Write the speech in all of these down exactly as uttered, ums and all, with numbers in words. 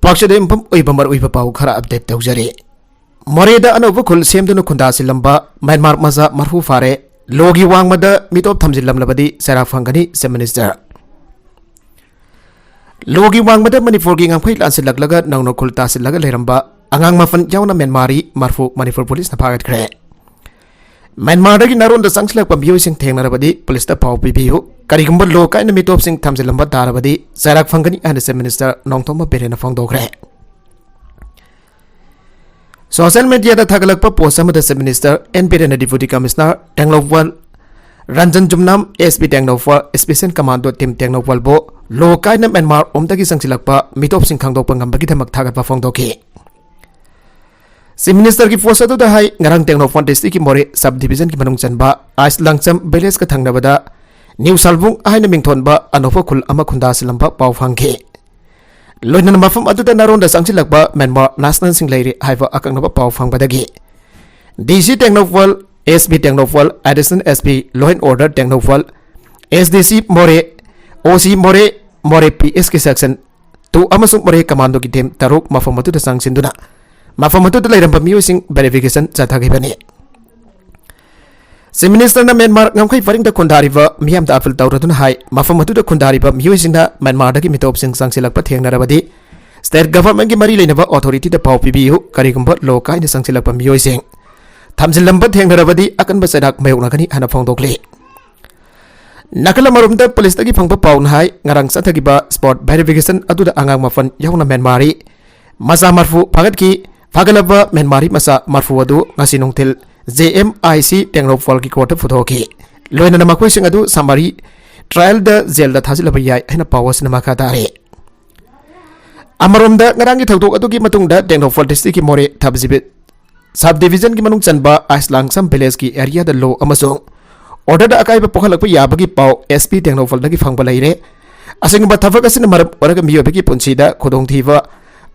ꯄꯥꯛꯆꯗ ꯌꯨꯝꯐꯝ ꯑꯣꯏꯕ ꯃꯔꯨꯑꯣꯏꯕ ꯄꯥꯎ ꯈꯔ ꯑꯞꯗꯦꯠ ꯇꯧꯖꯔꯤ꯫ ꯃꯣꯔꯦꯗ ꯑꯅꯧꯕ ꯈꯨꯜ ꯁꯦꯝꯗꯨꯅ ꯈꯨꯟꯗꯥꯁꯤꯜꯂꯝꯕ ꯃ꯭ꯌꯥꯟꯃꯥꯔ ꯃꯆꯥ ꯃꯔꯐꯨ ꯐꯥꯔꯦ꯫ ꯂꯣꯒꯤ ꯋꯥꯡꯃꯗ ꯃꯤꯇꯣꯞ ꯊꯝꯖꯤꯜꯂꯝꯂꯕꯗꯤ ꯆꯩꯔꯥꯛ ꯐꯪꯒꯅꯤ, ꯆꯤꯐ ꯃꯤꯅꯤꯁꯇꯔ꯫ ꯂꯣꯒꯤ ꯋꯥꯡꯃꯗ ꯃꯅꯤꯄꯨꯔꯒꯤ ꯉꯝꯈꯩ ꯂꯥꯟꯁꯤꯜꯂꯛꯂꯒ ꯅꯧꯅ ꯈꯨꯜ ꯇꯥꯁꯤꯜꯂꯒ ꯂꯩꯔꯝꯕ ꯑꯉꯥꯡ ꯃꯥꯄꯟ ꯌꯥꯎꯅ ꯃ꯭ꯌꯥꯟꯃꯥꯔꯤ ꯃꯔꯐꯨ ꯃꯅꯤꯄꯨꯔ ꯄꯨꯂꯤꯁꯅ ꯐꯥꯒꯠꯈ꯭ꯔꯦ꯫ ꯃ꯭ꯌꯥꯟꯃꯥꯔꯗꯒꯤ ꯅꯥꯔꯣꯟꯗ ꯆꯪꯁꯤꯜꯂꯛꯄ ꯃꯤꯑꯣꯏꯁꯤꯡ ꯊꯦꯡꯅꯔꯕꯗꯤ ꯄꯨꯂꯤꯁꯇ ꯄꯥꯎ ꯄꯤꯕꯤꯌꯨ꯫ ꯀꯔꯤꯒꯨꯝꯕ ꯂꯣ ꯀꯥꯏꯅ ꯃꯤꯇꯣꯞꯁꯤꯡ ꯊꯝꯖꯤꯜꯂꯝꯕ ꯇꯥꯔꯕꯗꯤ ꯆꯩꯔꯥꯛ ꯐꯪꯒꯅꯤ ꯍꯥꯏꯅ ꯆꯤꯐ ꯃꯤꯅꯤꯁꯇꯔ ꯅꯣꯡꯊꯣꯝꯕꯝ ꯕꯤꯔꯦꯟꯅ ꯐꯣꯡꯗꯣꯛꯈ꯭ꯔꯦ꯫ ꯁꯣꯁꯤꯌꯦꯜ ꯃꯤꯗꯤꯌꯥꯗ ꯊꯥꯒꯠꯂꯛꯄ ꯄꯣꯁ ꯑꯃꯗ ꯆꯤꯐ ꯃꯤꯅꯤꯁꯇꯔ ꯑꯦꯟ ꯕꯤꯔꯦꯟꯅ deputy commissioner Tengnoupal Ranjan Jumnam, S P Tengnoupal, special commando team ꯇꯦꯡꯅꯧꯄꯜꯕꯨ ꯂꯣ ꯀꯥꯏꯅ ꯃ꯭ꯌꯥꯟꯃꯥꯔ ꯔꯣꯝꯗꯒꯤ ꯆꯪꯁꯤꯜꯂꯛꯄ ꯃꯤꯇꯣꯞꯁꯤꯡ ꯈꯪꯗꯣꯛꯄ ꯉꯝꯕꯒꯤꯗꯃꯛ ꯊꯥꯒꯠꯄ ꯐꯣꯡꯗꯣꯛꯈꯤ꯫ ꯆꯤꯐ ꯃꯤꯅꯤꯁꯇꯔꯒꯤ ꯄꯣꯁ ꯑꯗꯨꯗ ꯍꯥꯏ, ꯉꯔꯥꯡ ꯇꯦꯡꯅꯧꯄꯜ ꯗꯤꯁꯇ꯭ꯔꯤꯛꯀꯤ ꯃꯣꯔꯦ ꯁꯕ ꯗꯤꯕꯤꯖꯟꯒꯤ ꯃꯅꯨꯡ ꯆꯟꯕ ꯑꯥꯏꯁ ꯂꯥꯡꯆꯝ ꯚꯤꯂꯦꯖꯀ ꯊꯪꯅꯕꯗ ꯅ꯭ꯌꯨ ꯁꯥꯜꯕꯨꯡ ꯍꯥꯏꯅ ꯃꯤꯡꯊꯣꯟꯕ ꯑꯅꯧꯕ ꯈꯨꯜ ꯑꯃ ꯈꯨꯟꯗꯥꯁꯤꯜꯂꯝꯕ ꯄꯥꯎ ꯐꯪꯈꯤ꯫ ꯂꯣꯏꯅꯅ ꯃꯐꯝ ꯑꯗꯨꯗ ꯅꯥꯔꯣꯟꯗ ꯆꯪꯁꯤꯜꯂꯛꯄ ꯃ꯭ꯌꯥꯟꯃꯥꯔ ꯅꯦꯁꯅꯦꯜꯁꯤꯡ ꯂꯩꯔꯤ ꯍꯥꯏꯕ ꯑꯀꯛꯅꯕ ꯄꯥꯎ ꯐꯪꯕꯗꯒꯤ ꯗꯤ ꯁꯤ ꯇꯦꯡꯅꯧꯄꯜ, ꯑꯦꯁ ꯄꯤ ꯇꯦꯡꯅꯧꯄꯜ, additional S P, law and order ꯇꯦꯡꯅꯧꯄꯜ, ꯑꯦꯁ ꯗꯤ ꯁꯤ ꯃꯣꯔꯦ, ꯑꯣ ꯁꯤ ꯃꯣꯔꯦ, ꯃꯣꯔꯦ ꯄꯤ ꯑꯦꯁꯀꯤ ꯁꯦꯛꯁꯟ ꯇꯨ ꯑꯃꯁꯨꯡ ꯃꯣꯔꯦ ꯀꯃꯥꯟꯗꯣꯒꯤ ꯇꯤꯝ ꯇꯔꯨꯛ ꯃꯐꯝ ꯑꯗꯨꯗ ꯆꯪꯁꯤꯟꯗꯨꯅ ꯃꯐꯝ ꯑꯗꯨꯗ ꯂꯩꯔꯝꯕ ꯃꯤꯑꯣꯏꯁꯤꯡ ꯚꯦꯔꯤꯐꯤꯀꯦꯁꯟ ꯆꯠꯊꯈꯤꯕꯅꯤ꯫ ꯆꯤꯐ ꯃꯤꯅꯤꯁꯇꯔꯅ ꯃ꯭ꯌꯥꯟꯃꯥꯔ ꯉꯝꯈꯩ ꯄꯔꯤꯡꯗ ꯈꯨꯟꯗꯥꯔꯤꯕ ꯃꯤꯌꯥꯝꯗ ꯑꯄꯤꯜ ꯇꯧꯔꯗꯨꯅ ꯍꯥꯏ, ꯃꯐꯝ ꯑꯗꯨꯗ ꯈꯨꯟꯗꯥꯔꯤꯕ ꯃꯤꯑꯣꯏꯁꯤꯡꯅ ꯃ꯭ꯌꯥꯟꯃꯥꯔꯗꯒꯤ ꯃꯤꯇꯣꯞꯁꯤꯡ ꯆꯪꯁꯤꯜꯂꯛꯄ ꯊꯦꯡꯅꯔꯕꯗꯤ ꯁ꯭ꯇꯦꯠ ꯒꯚꯔꯟꯃꯦꯟꯠꯀꯤ ꯃꯔꯤ ꯂꯩꯅꯕ ꯑꯣꯊꯣꯔꯤꯇꯤꯗ ꯄꯥꯎ ꯄꯤꯕꯤꯌꯨ꯫ ꯀꯔꯤꯒꯨꯝꯕ ꯂꯣ ꯀꯥꯏꯅ ꯆꯪꯁꯤꯜꯂꯛꯄ ꯃꯤꯑꯣꯏꯁꯤꯡ ꯊꯝꯖꯤꯜꯂꯝꯕ ꯊꯦꯡꯅꯔꯕꯗꯤ ꯑꯀꯟꯕ ꯆꯩꯔꯥꯛ ꯃꯥꯌꯣꯛꯅꯒꯅꯤ ꯍꯥꯏꯅ ꯐꯣꯡꯗꯣꯛꯂꯤ꯫ ꯅꯥꯀꯜ ꯑꯃꯔꯣꯝꯗ ꯄꯨꯂꯤꯁꯇꯒꯤ ꯐꯪꯕ ꯄꯥꯎꯅ ꯍꯥꯏ, ꯉꯔꯥꯡ ꯆꯠꯊꯈꯤꯕ ꯁ꯭ꯄꯣꯠ ꯚꯦꯔꯤꯐꯤꯀꯦꯁꯟ ꯑꯗꯨꯗ ꯑꯉꯥꯡ ꯃꯥꯄꯟ ꯌꯥꯎꯅ ꯃ꯭ꯌꯥꯟꯃꯥꯔꯤ ꯃꯆꯥ ꯃꯔꯐꯨ ꯐꯥꯒꯠꯈꯤ꯫ ꯐꯥꯒꯠꯂꯕ ꯃ꯭ꯌꯥꯟꯃꯥꯔꯤ ꯃꯆꯥ ꯃꯔꯐꯨ ꯑꯗꯨ ꯉꯁꯤ ꯅꯨꯡꯊꯤꯜ ꯖꯦ ꯑꯦꯝ ꯑꯥꯏ ꯁꯤ ꯇꯦꯡꯅꯧꯄꯜꯒꯤ ꯀꯣꯔꯠꯇ ꯄꯨꯊꯣꯛꯈꯤ꯫ ꯂꯣꯏꯅꯅ ꯃꯈꯣꯏꯁꯤꯡ ꯑꯗꯨ ꯁꯝꯃꯔꯤ ꯇ꯭ꯔꯥꯌꯦꯜꯗ ꯖꯦꯜꯗ ꯊꯥꯖꯤꯜꯂꯕ ꯌꯥꯏ ꯍꯥꯏꯅ ꯄꯥꯎ ꯑꯁꯤꯅ ꯃꯈꯥ ꯇꯥꯔꯤ꯫ ꯑꯃꯔꯣꯝꯗ ꯉꯔꯥꯡꯒꯤ ꯊꯧꯗꯣꯛ ꯑꯗꯨꯒꯤ ꯃꯇꯨꯡꯗ ꯇꯦꯡꯅꯧꯄꯜ ꯗꯤꯁꯇ꯭ꯔꯤꯛꯀꯤ ꯃꯣꯔꯦ ꯊꯕꯖꯤꯕꯤꯠ ꯁꯕ ꯗꯤꯕꯤꯖꯟꯒꯤ ꯃꯅꯨꯡ ꯆꯟꯕ ꯑꯥꯏꯁ ꯂꯥꯡꯁꯝ ꯚꯤꯂꯦꯖꯀꯤ ꯑꯦꯔꯤꯌꯥꯗ ꯂꯣ ꯑꯃꯁꯨꯡ ꯑꯣꯔꯗꯔꯗ ꯑꯀꯥꯏꯕ ꯄꯣꯛꯍꯜꯂꯛꯄ ꯌꯥꯕꯒꯤ ꯄꯥꯎ ꯑꯦꯁ ꯄꯤ ꯇꯦꯡꯅꯧꯄꯜꯗꯒꯤ ꯐꯪꯕ ꯂꯩꯔꯦ꯫ ꯑꯁꯤꯒꯨꯝꯕ ꯊꯕꯛ ꯑꯁꯤꯅ ꯃꯔꯝ ꯑꯣꯏꯔꯒ ꯃꯤꯑꯣꯏꯕꯒꯤ ꯄꯨꯟꯁꯤꯗ ꯈꯨꯗꯣꯡꯊꯤꯕ,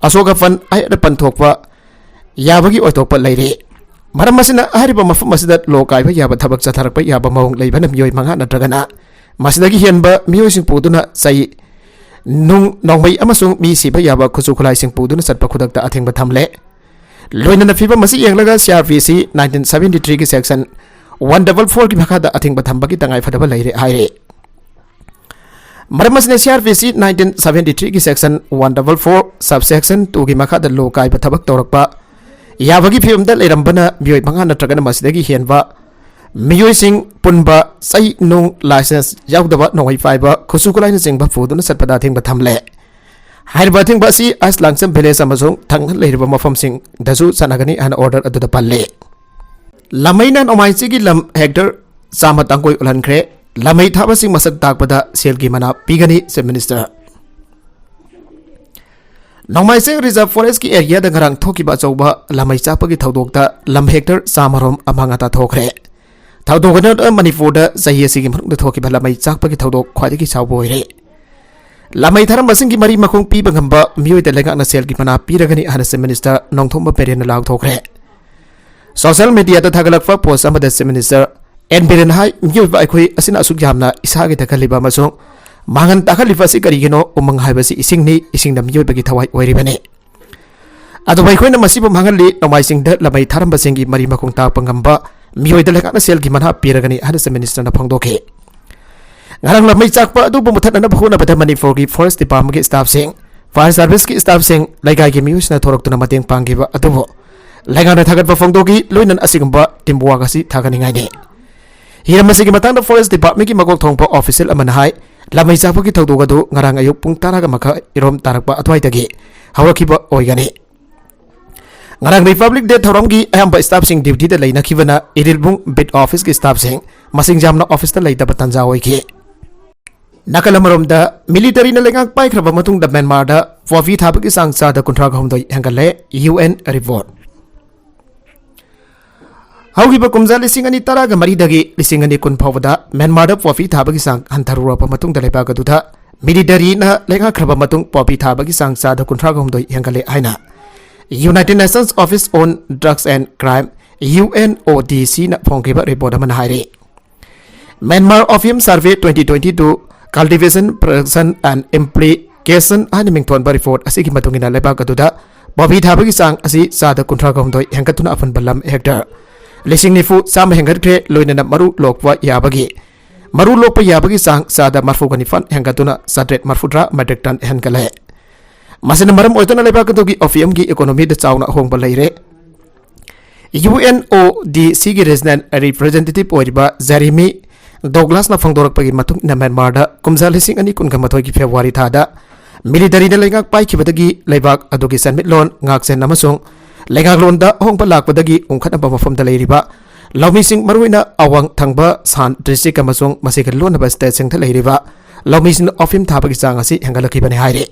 ꯑꯁꯣꯛ ꯑꯄꯟ, ꯑꯍꯦꯟ ꯑꯄꯟ ꯊꯣꯛꯄ ꯌꯥꯕꯒꯤ ꯑꯣꯏꯊꯣꯛꯄ ꯂꯩꯔꯦ꯫ ꯃꯔꯝ ꯑꯁꯤꯅ ꯍꯥꯏꯔꯤꯕ ꯃꯐꯝ ꯑꯁꯤꯗ ꯂꯣ ꯀꯥꯏꯕ ꯌꯥꯕ ꯊꯕꯛ ꯆꯠꯊꯔꯛꯄ ꯌꯥꯕ ꯃꯑꯣꯡ ꯂꯩꯕꯅ ꯃꯤꯑꯣꯏ ꯃꯉꯥ ꯅꯠꯇ꯭ꯔꯒꯅ ꯃꯁꯤꯗꯒꯤ ꯍꯦꯟꯕ ꯃꯤꯑꯣꯏꯁꯤꯡ ꯄꯨꯗꯨꯅ ꯆꯩ ꯅꯨꯡ, ꯅꯣꯡꯃꯩ ꯑꯃꯁꯨꯡ ꯃꯤ ꯁꯤꯕ ꯌꯥꯕ ꯈꯨꯠꯁꯨ ꯈꯨꯠꯂꯥꯏꯁꯤꯡ ꯄꯨꯗꯨꯅ ꯆꯠꯄ ꯈꯨꯗꯛꯇ ꯑꯊꯤꯡꯕ ꯊꯝꯂꯦ꯫ ꯂꯣꯏꯅꯅ ꯐꯤꯕꯝ ꯑꯁꯤ ꯌꯦꯡꯂꯒ C R P C nineteen seventy three ꯒꯤ section one double four ꯒꯤ ꯃꯈꯥꯗ ꯑꯊꯤꯡꯕ ꯊꯝꯕꯒꯤ ꯇꯉꯥꯏ ꯐꯗꯕ ꯂꯩꯔꯦ ꯍꯥꯏꯔꯦ꯫ ꯃꯔꯝ ꯑꯁꯤꯅ C R P C nineteen seventy three ꯒꯤ section one double four subsection two ꯒꯤ ꯃꯈꯥꯗ ꯂꯣ ꯀꯥꯏꯕ ꯊꯕꯛ ꯇꯧꯔꯛꯄ ꯌꯥꯕꯒꯤ ꯐꯤꯕꯝꯗ ꯂꯩꯔꯝꯕꯅ ꯃꯤꯑꯣꯏ ꯃꯉꯥ ꯅꯠꯇ꯭ꯔꯒꯅ ꯃꯁꯤꯗꯒꯤ ꯍꯦꯟꯕ ꯃꯤꯑꯣꯏꯁꯤꯡ ꯄꯨꯟꯕ ꯆꯩ ꯅꯨꯡ ꯂꯥꯏꯁꯦꯟꯁ ꯌꯥꯎꯗꯕ ꯅꯣꯡꯃꯩ ꯄꯥꯏꯕ ꯈꯨꯠꯁꯨ ꯈꯨꯠꯂꯥꯏꯅꯆꯤꯡꯕ ꯄꯨꯗꯨꯅ ꯆꯠꯄꯗ ꯑꯊꯤꯡꯕ ꯊꯝꯂꯦ꯫ ꯍꯥꯏꯔꯤꯕ ꯑꯊꯤꯡꯕ ꯑꯁꯤ ꯑꯁ ꯂꯥꯡꯆꯝ ꯚꯤꯂꯦꯖ ꯑꯃꯁꯨꯡ ꯊꯪꯅ ꯂꯩꯔꯤꯕ ꯃꯐꯝꯁꯤꯡꯗꯁꯨ ꯆꯠꯅꯒꯅꯤ ꯍꯥꯏꯅ ꯑꯣꯔꯗꯔ ꯑꯗꯨꯗ ꯄꯜꯂꯤ꯫ ꯂꯃꯩꯅ ꯅꯣꯡꯃꯥꯏꯆꯤꯒꯤ ꯂꯝ ꯍꯦꯛꯇꯔ ꯆꯥꯝꯃ ꯇꯥꯡꯀꯣꯏ ꯎꯠꯍꯟꯈ꯭ꯔꯦ꯫ ꯂꯃꯩ ꯊꯥꯕꯁꯤꯡ ꯃꯁꯛ ꯇꯥꯛꯄꯗ ꯁꯦꯜꯒꯤ ꯃꯅꯥ ꯄꯤꯒꯅꯤ, Chief Minister꯫ ꯅꯣꯡꯃꯥꯏꯆꯤꯡ ꯔꯤꯖꯔꯚ ꯐꯣꯔꯦꯁ꯭ꯠꯀꯤ ꯑꯦꯔꯤꯌꯥꯗ ꯉꯔꯥꯡ ꯊꯣꯛꯈꯤꯕ ꯑꯆꯧꯕ ꯂꯃꯩ ꯆꯥꯛꯄꯒꯤ ꯊꯧꯗꯣꯛꯇ ꯂꯝ ꯍꯦꯛꯇꯔ ꯆꯥꯝꯃꯔꯣꯝ ꯑꯃꯥꯡ ꯑꯇꯥ ꯊꯣꯛꯈ꯭ꯔꯦ꯫ ꯊꯧꯗꯣꯛ ꯑꯗꯨꯅ ꯃꯅꯤꯄꯨꯔꯗ ꯆꯍꯤ ꯑꯁꯤꯒꯤ ꯃꯅꯨꯡꯗ ꯊꯣꯛꯈꯤꯕ ꯂꯃꯩ ꯆꯥꯛꯄꯒꯤ ꯊꯧꯗꯣꯛ ꯈ꯭ꯋꯥꯏꯗꯒꯤ ꯆꯥꯎꯕ ꯑꯣꯏꯔꯦ꯫ ꯂꯃꯩ ꯊꯥꯔꯝꯕꯁꯤꯡꯒꯤ ꯃꯔꯤ ꯃꯈꯣꯡ ꯄꯤꯕ ꯉꯝꯕ ꯃꯤꯑꯣꯏꯗ ꯂꯩꯉꯥꯛꯅ ꯁꯦꯜꯒꯤ ꯃꯅꯥ ꯄꯤꯔꯒꯅꯤ ꯍꯥꯏꯅ Chief Minister ꯅꯣꯡꯊꯣꯝꯕꯝ ꯕꯤꯔꯦꯟꯅ ꯂꯥꯎꯊꯣꯛꯈ꯭ꯔꯦ꯫ ꯁꯣꯁꯤꯌꯦꯜ ꯃꯤꯗꯤꯌꯥꯗ ꯊꯥꯒꯠꯂꯛꯄ ꯄꯣꯁ꯭ꯠ ꯑꯃꯗ Chief Minister ꯑꯦꯟ ꯕꯤꯔꯦꯟ ꯍꯥꯏ, ꯃꯤꯑꯣꯏꯕ ꯑꯩꯈꯣꯏ ꯑꯁꯤꯅ ꯑꯁꯨꯛ ꯌꯥꯝꯅ ꯏꯁꯥꯒꯤ ꯊꯛꯍꯜꯂꯤꯕ ꯑꯃꯁꯨꯡ ꯃꯥꯡꯍꯟ ꯇꯥꯛꯍꯜꯂꯤꯕ ꯑꯁꯤ ꯀꯔꯤꯒꯤꯅꯣ? ꯎꯃꯪ ꯍꯥꯏꯕꯁꯤ ꯏꯁꯤꯡꯅꯤ, ꯏꯁꯤꯡꯅ ꯃꯤꯑꯣꯏꯕꯒꯤ ꯊꯋꯥꯏ ꯑꯣꯏꯔꯤꯕꯅꯤ꯫ ꯑꯗꯨꯕꯨ ꯑꯩꯈꯣꯏꯅ ꯃꯁꯤꯕꯨ ꯃꯥꯡꯍꯜꯂꯤ꯫ ꯅꯣꯡꯃꯥꯏꯆꯤꯡꯗ ꯂꯃꯩ ꯊꯥꯔꯝꯕꯁꯤꯡꯒꯤ ꯃꯔꯤ ꯃꯈꯣꯡ ꯇꯥꯛꯄ ꯉꯝꯕ ꯃꯤꯑꯣꯏꯗ ꯂꯩꯉꯥꯛꯅ ꯁꯦꯜꯒꯤ ꯃꯅꯥ ꯄꯤꯔꯒꯅꯤ ꯍꯥꯏꯅ Chief Minister ꯅ ꯐꯣꯡꯗꯣꯛꯈꯤ꯫ ꯉꯔꯥꯡ ꯂꯃꯩ ꯆꯥꯛꯄ ꯑꯗꯨꯕꯨ ꯃꯨꯊꯠꯅꯅꯕ ꯍꯣꯠꯅꯕꯗ ꯃꯅꯤꯄꯨꯔꯒꯤ ꯐꯣꯔꯦꯁ꯭ꯠ ꯗꯤꯄꯥꯔꯠꯃꯦꯟꯠꯀꯤ ꯁ꯭ꯇꯥꯐꯁꯤꯡ, ꯐꯥꯌꯔ ꯁꯥꯔꯚꯤꯁꯀꯤ ꯁ꯭ꯇꯥꯐꯁꯤꯡ, ꯂꯩꯀꯥꯏꯒꯤ ꯃꯤꯑꯣꯏꯁꯤꯡꯅ ꯊꯣꯔꯛꯇꯨꯅ ꯃꯇꯦꯡ ꯄꯥꯡꯈꯤꯕ ꯑꯗꯨꯕꯨ ꯂꯩꯉꯥꯛꯅ ꯊꯥꯒꯠꯄ ꯐꯣꯡꯗꯣꯛꯈꯤ꯫ ꯂꯣꯏꯅꯅ ꯑꯁꯤꯒꯨꯝꯕ ꯇꯤꯝ ꯋꯥꯔꯛ ꯑꯁꯤ ꯊꯥꯒꯠꯅꯤꯡꯉꯥꯏꯅꯤ꯫ ꯍꯤꯔꯝ ꯑꯁꯤꯒꯤ ꯃꯇꯥꯡꯗ ꯐꯣꯔꯦꯁ꯭ꯠ ꯗꯤꯄꯥꯔꯠꯃꯦꯟꯠꯀꯤ ꯃꯀꯣꯛ ꯊꯣꯡꯕ ꯑꯣꯐꯤꯁꯤꯌꯦꯜ ꯑꯃꯅ ꯍꯥꯏ, ꯂꯃꯩ ꯆꯥꯛꯄꯒꯤ ꯊꯧꯗꯣꯛ ꯑꯗꯨ ꯉꯔꯥꯡ ꯑꯌꯨꯛ ꯄꯨꯡ ꯇꯔꯥꯒ ꯃꯈꯥꯏ ꯔꯣꯝ ꯇꯥꯔꯛꯄ ꯑꯗꯨꯋꯥꯏꯗꯒꯤ ꯍꯧꯔꯛꯈꯤꯕ ꯑꯣꯏꯒꯅꯤ꯫ ꯉꯔꯥꯡ ꯔꯤꯄꯕ꯭ꯂꯤꯛ ꯗꯦ ꯊꯧꯔꯝꯒꯤ ꯑꯌꯥꯝꯕ ꯁ꯭ꯇꯥꯐꯁꯤꯡ ꯗ꯭ꯌꯨꯇꯤꯗ ꯂꯩꯅꯈꯤꯕꯅ ꯏꯔꯤꯜꯕꯨꯡ ꯕꯤꯠ ꯑꯣꯐꯤꯁꯀꯤ ꯁ꯭ꯇꯥꯐꯁꯤꯡ ꯃꯁꯤꯡ ꯌꯥꯝꯅ ꯑꯣꯐꯤꯁꯇ ꯂꯩꯇꯕ ꯇꯥꯟꯖꯥ ꯑꯣꯏꯈꯤ꯫ ꯅꯥꯀꯜ ꯑꯃꯔꯣꯝꯗ, ꯃꯤꯂꯤꯇꯔꯤꯅ ꯂꯩꯉꯥꯛ ꯄꯥꯏꯈ꯭ꯔꯕ ꯃꯇꯨꯡꯗ ꯃ꯭ꯌꯥꯟꯃꯥꯔꯗ ꯄꯣꯄꯤ ꯊꯥꯕꯒꯤ ꯆꯥꯡ ꯆꯥꯗ ꯀꯨꯟꯊ꯭ꯔꯥꯒ ꯍꯨꯝꯗꯣꯏ ꯍꯦꯟꯒꯠꯂꯦ, ꯌꯨ ꯑꯦꯟ ꯔꯤꯄꯣꯔꯠ꯫ ꯍꯧꯈꯤꯕ ꯀꯨꯝꯖꯥ ꯂꯤꯁꯤꯡ ꯑꯅꯤ ꯇꯔꯥꯒ ꯃꯔꯤꯗꯒꯤ ꯂꯤꯁꯤꯡ ꯑꯅꯤ ꯀꯨꯟ ꯐꯥꯎꯕꯗ ꯃ꯭ꯌꯥꯟꯃꯥꯔꯗ ꯄꯣꯄꯤ ꯊꯥꯕꯒꯤ ꯆꯥꯡ ꯍꯟꯊꯔꯨꯔꯕ ꯃꯇꯨꯡꯗ ꯂꯩꯕꯥꯛ ꯑꯗꯨꯗ ꯃꯤꯂꯤꯇꯔꯤꯅ ꯂꯩꯉꯥꯛꯈ꯭ꯔꯕ ꯃꯇꯨꯡ ꯄꯣꯄꯤ ꯊꯥꯕꯒꯤ ꯆꯥꯡ ꯆꯥꯗ ꯀꯨꯟꯊ꯭ꯔꯥꯒ ꯍꯨꯝꯗꯣꯏ ꯍꯦꯟꯒꯠꯂꯦ ꯍꯥꯏꯅ United Nations Office on Drugs and Crime, U N O D C ꯅ ꯐꯣꯡꯈꯤꯕ ꯔꯤꯄꯣꯔꯠ ꯑꯃꯅ ꯍꯥꯏꯔꯤ꯫ Myanmar Opium Survey twenty twenty-two Cultivation, Production and Implication ꯍꯥꯏꯅ ꯃꯤꯡꯊꯣꯟꯕ ꯔꯤꯄꯣꯔꯠ ꯑꯁꯤꯒꯤ ꯃꯇꯨꯡ ꯏꯟꯅ ꯂꯩꯕꯥꯛ ꯑꯗꯨꯗ ꯄꯣꯄꯤ ꯊꯥꯕꯒꯤ ꯆꯥꯡ ꯑꯁꯤ ꯆꯥꯗ ꯀꯨꯟꯊ꯭ꯔꯥꯒ ꯍꯨꯝꯗꯣꯏ ꯍꯦꯟꯒꯠꯇꯨꯅ ꯑꯄꯨꯟꯕ ꯂꯝ ꯍꯦꯛꯇꯔ ꯂꯤꯁꯤꯡ ꯅꯤꯐꯨ ꯆꯥꯝꯃ ꯍꯦꯟꯒꯠꯈ꯭ꯔꯦ꯫ ꯂꯣꯏꯅꯅ ꯃꯔꯨ ꯂꯣꯛꯄ ꯌꯥꯕꯒꯤ ꯃꯔꯨ ꯂꯣꯛꯄ ꯌꯥꯕꯒꯤ ꯆꯥꯡ ꯆꯥꯗ ꯃꯔꯐꯨꯒ ꯅꯤꯄꯥꯟ ꯍꯦꯟꯒꯠꯇꯨꯅ ꯆꯥꯇ꯭ꯔꯦꯠ ꯃꯔꯐꯨꯇꯔꯥ metric ton ꯍꯦꯟꯒꯠꯂꯦ꯫ ꯃꯁꯤꯅ ꯃꯔꯝ ꯑꯣꯏꯗꯨꯅ ꯂꯩꯕꯥꯛ ꯑꯗꯨꯒꯤ ꯑꯣꯄꯤꯌꯝꯒꯤ ꯏꯀꯣꯅꯣꯃꯤꯗ ꯆꯥꯎꯅ ꯑꯍꯣꯡꯕ ꯂꯩꯔꯦ꯫ UNODCꯒꯤ regional representative ꯑꯣꯏꯔꯤꯕ ꯖꯦꯔꯦꯃꯤ ꯗꯣꯒꯂꯥꯁꯅ ꯐꯣꯡꯗꯣꯔꯛꯄꯒꯤ ꯃꯇꯨꯡ ꯏꯟꯅ, ꯃ꯭ꯌꯥꯟꯃꯥꯔꯗ ꯀꯨꯝꯖꯥ ꯂꯤꯁꯤꯡ ꯑꯅꯤ ꯀꯨꯟꯒ ꯃꯥꯊꯣꯏꯒꯤ ꯐꯦꯕ꯭ꯔꯨꯋꯥꯔꯤ ꯊꯥꯗ ꯃꯤꯂꯤꯇꯔꯤꯅ ꯂꯩꯉꯥꯛ ꯄꯥꯏꯈꯤꯕꯗꯒꯤ ꯂꯩꯕꯥꯛ ꯑꯗꯨꯒꯤ ꯁꯦꯟꯃꯤꯠꯂꯣꯟ, ꯉꯥꯛꯁꯦꯟ ꯑꯃꯁꯨꯡ ꯂꯩꯉꯥꯛꯂꯣꯟꯗ ꯑꯍꯣꯡꯕ ꯂꯥꯛꯄꯗꯒꯤ ꯎꯪꯈꯠꯅꯕ ꯃꯐꯝꯗ ꯂꯩꯔꯤꯕ ꯂꯧꯃꯤꯁꯤꯡ, ꯃꯔꯨꯑꯣꯏꯅ ꯑꯋꯥꯡ ꯊꯪꯕ ꯁꯥꯟ district ꯑꯃꯁꯨꯡ ꯃꯁꯤꯒ ꯂꯣꯟꯅꯕ stateꯁꯤꯡꯗ ꯂꯩꯔꯤꯕ ꯂꯧꯃꯤꯁꯤꯡꯅ ꯑꯣꯄꯤꯌꯝ ꯊꯥꯕꯒꯤ ꯆꯥꯡ ꯑꯁꯤ ꯍꯦꯟꯒꯠꯂꯛꯈꯤꯕꯅꯤ ꯍꯥꯏꯔꯤ꯫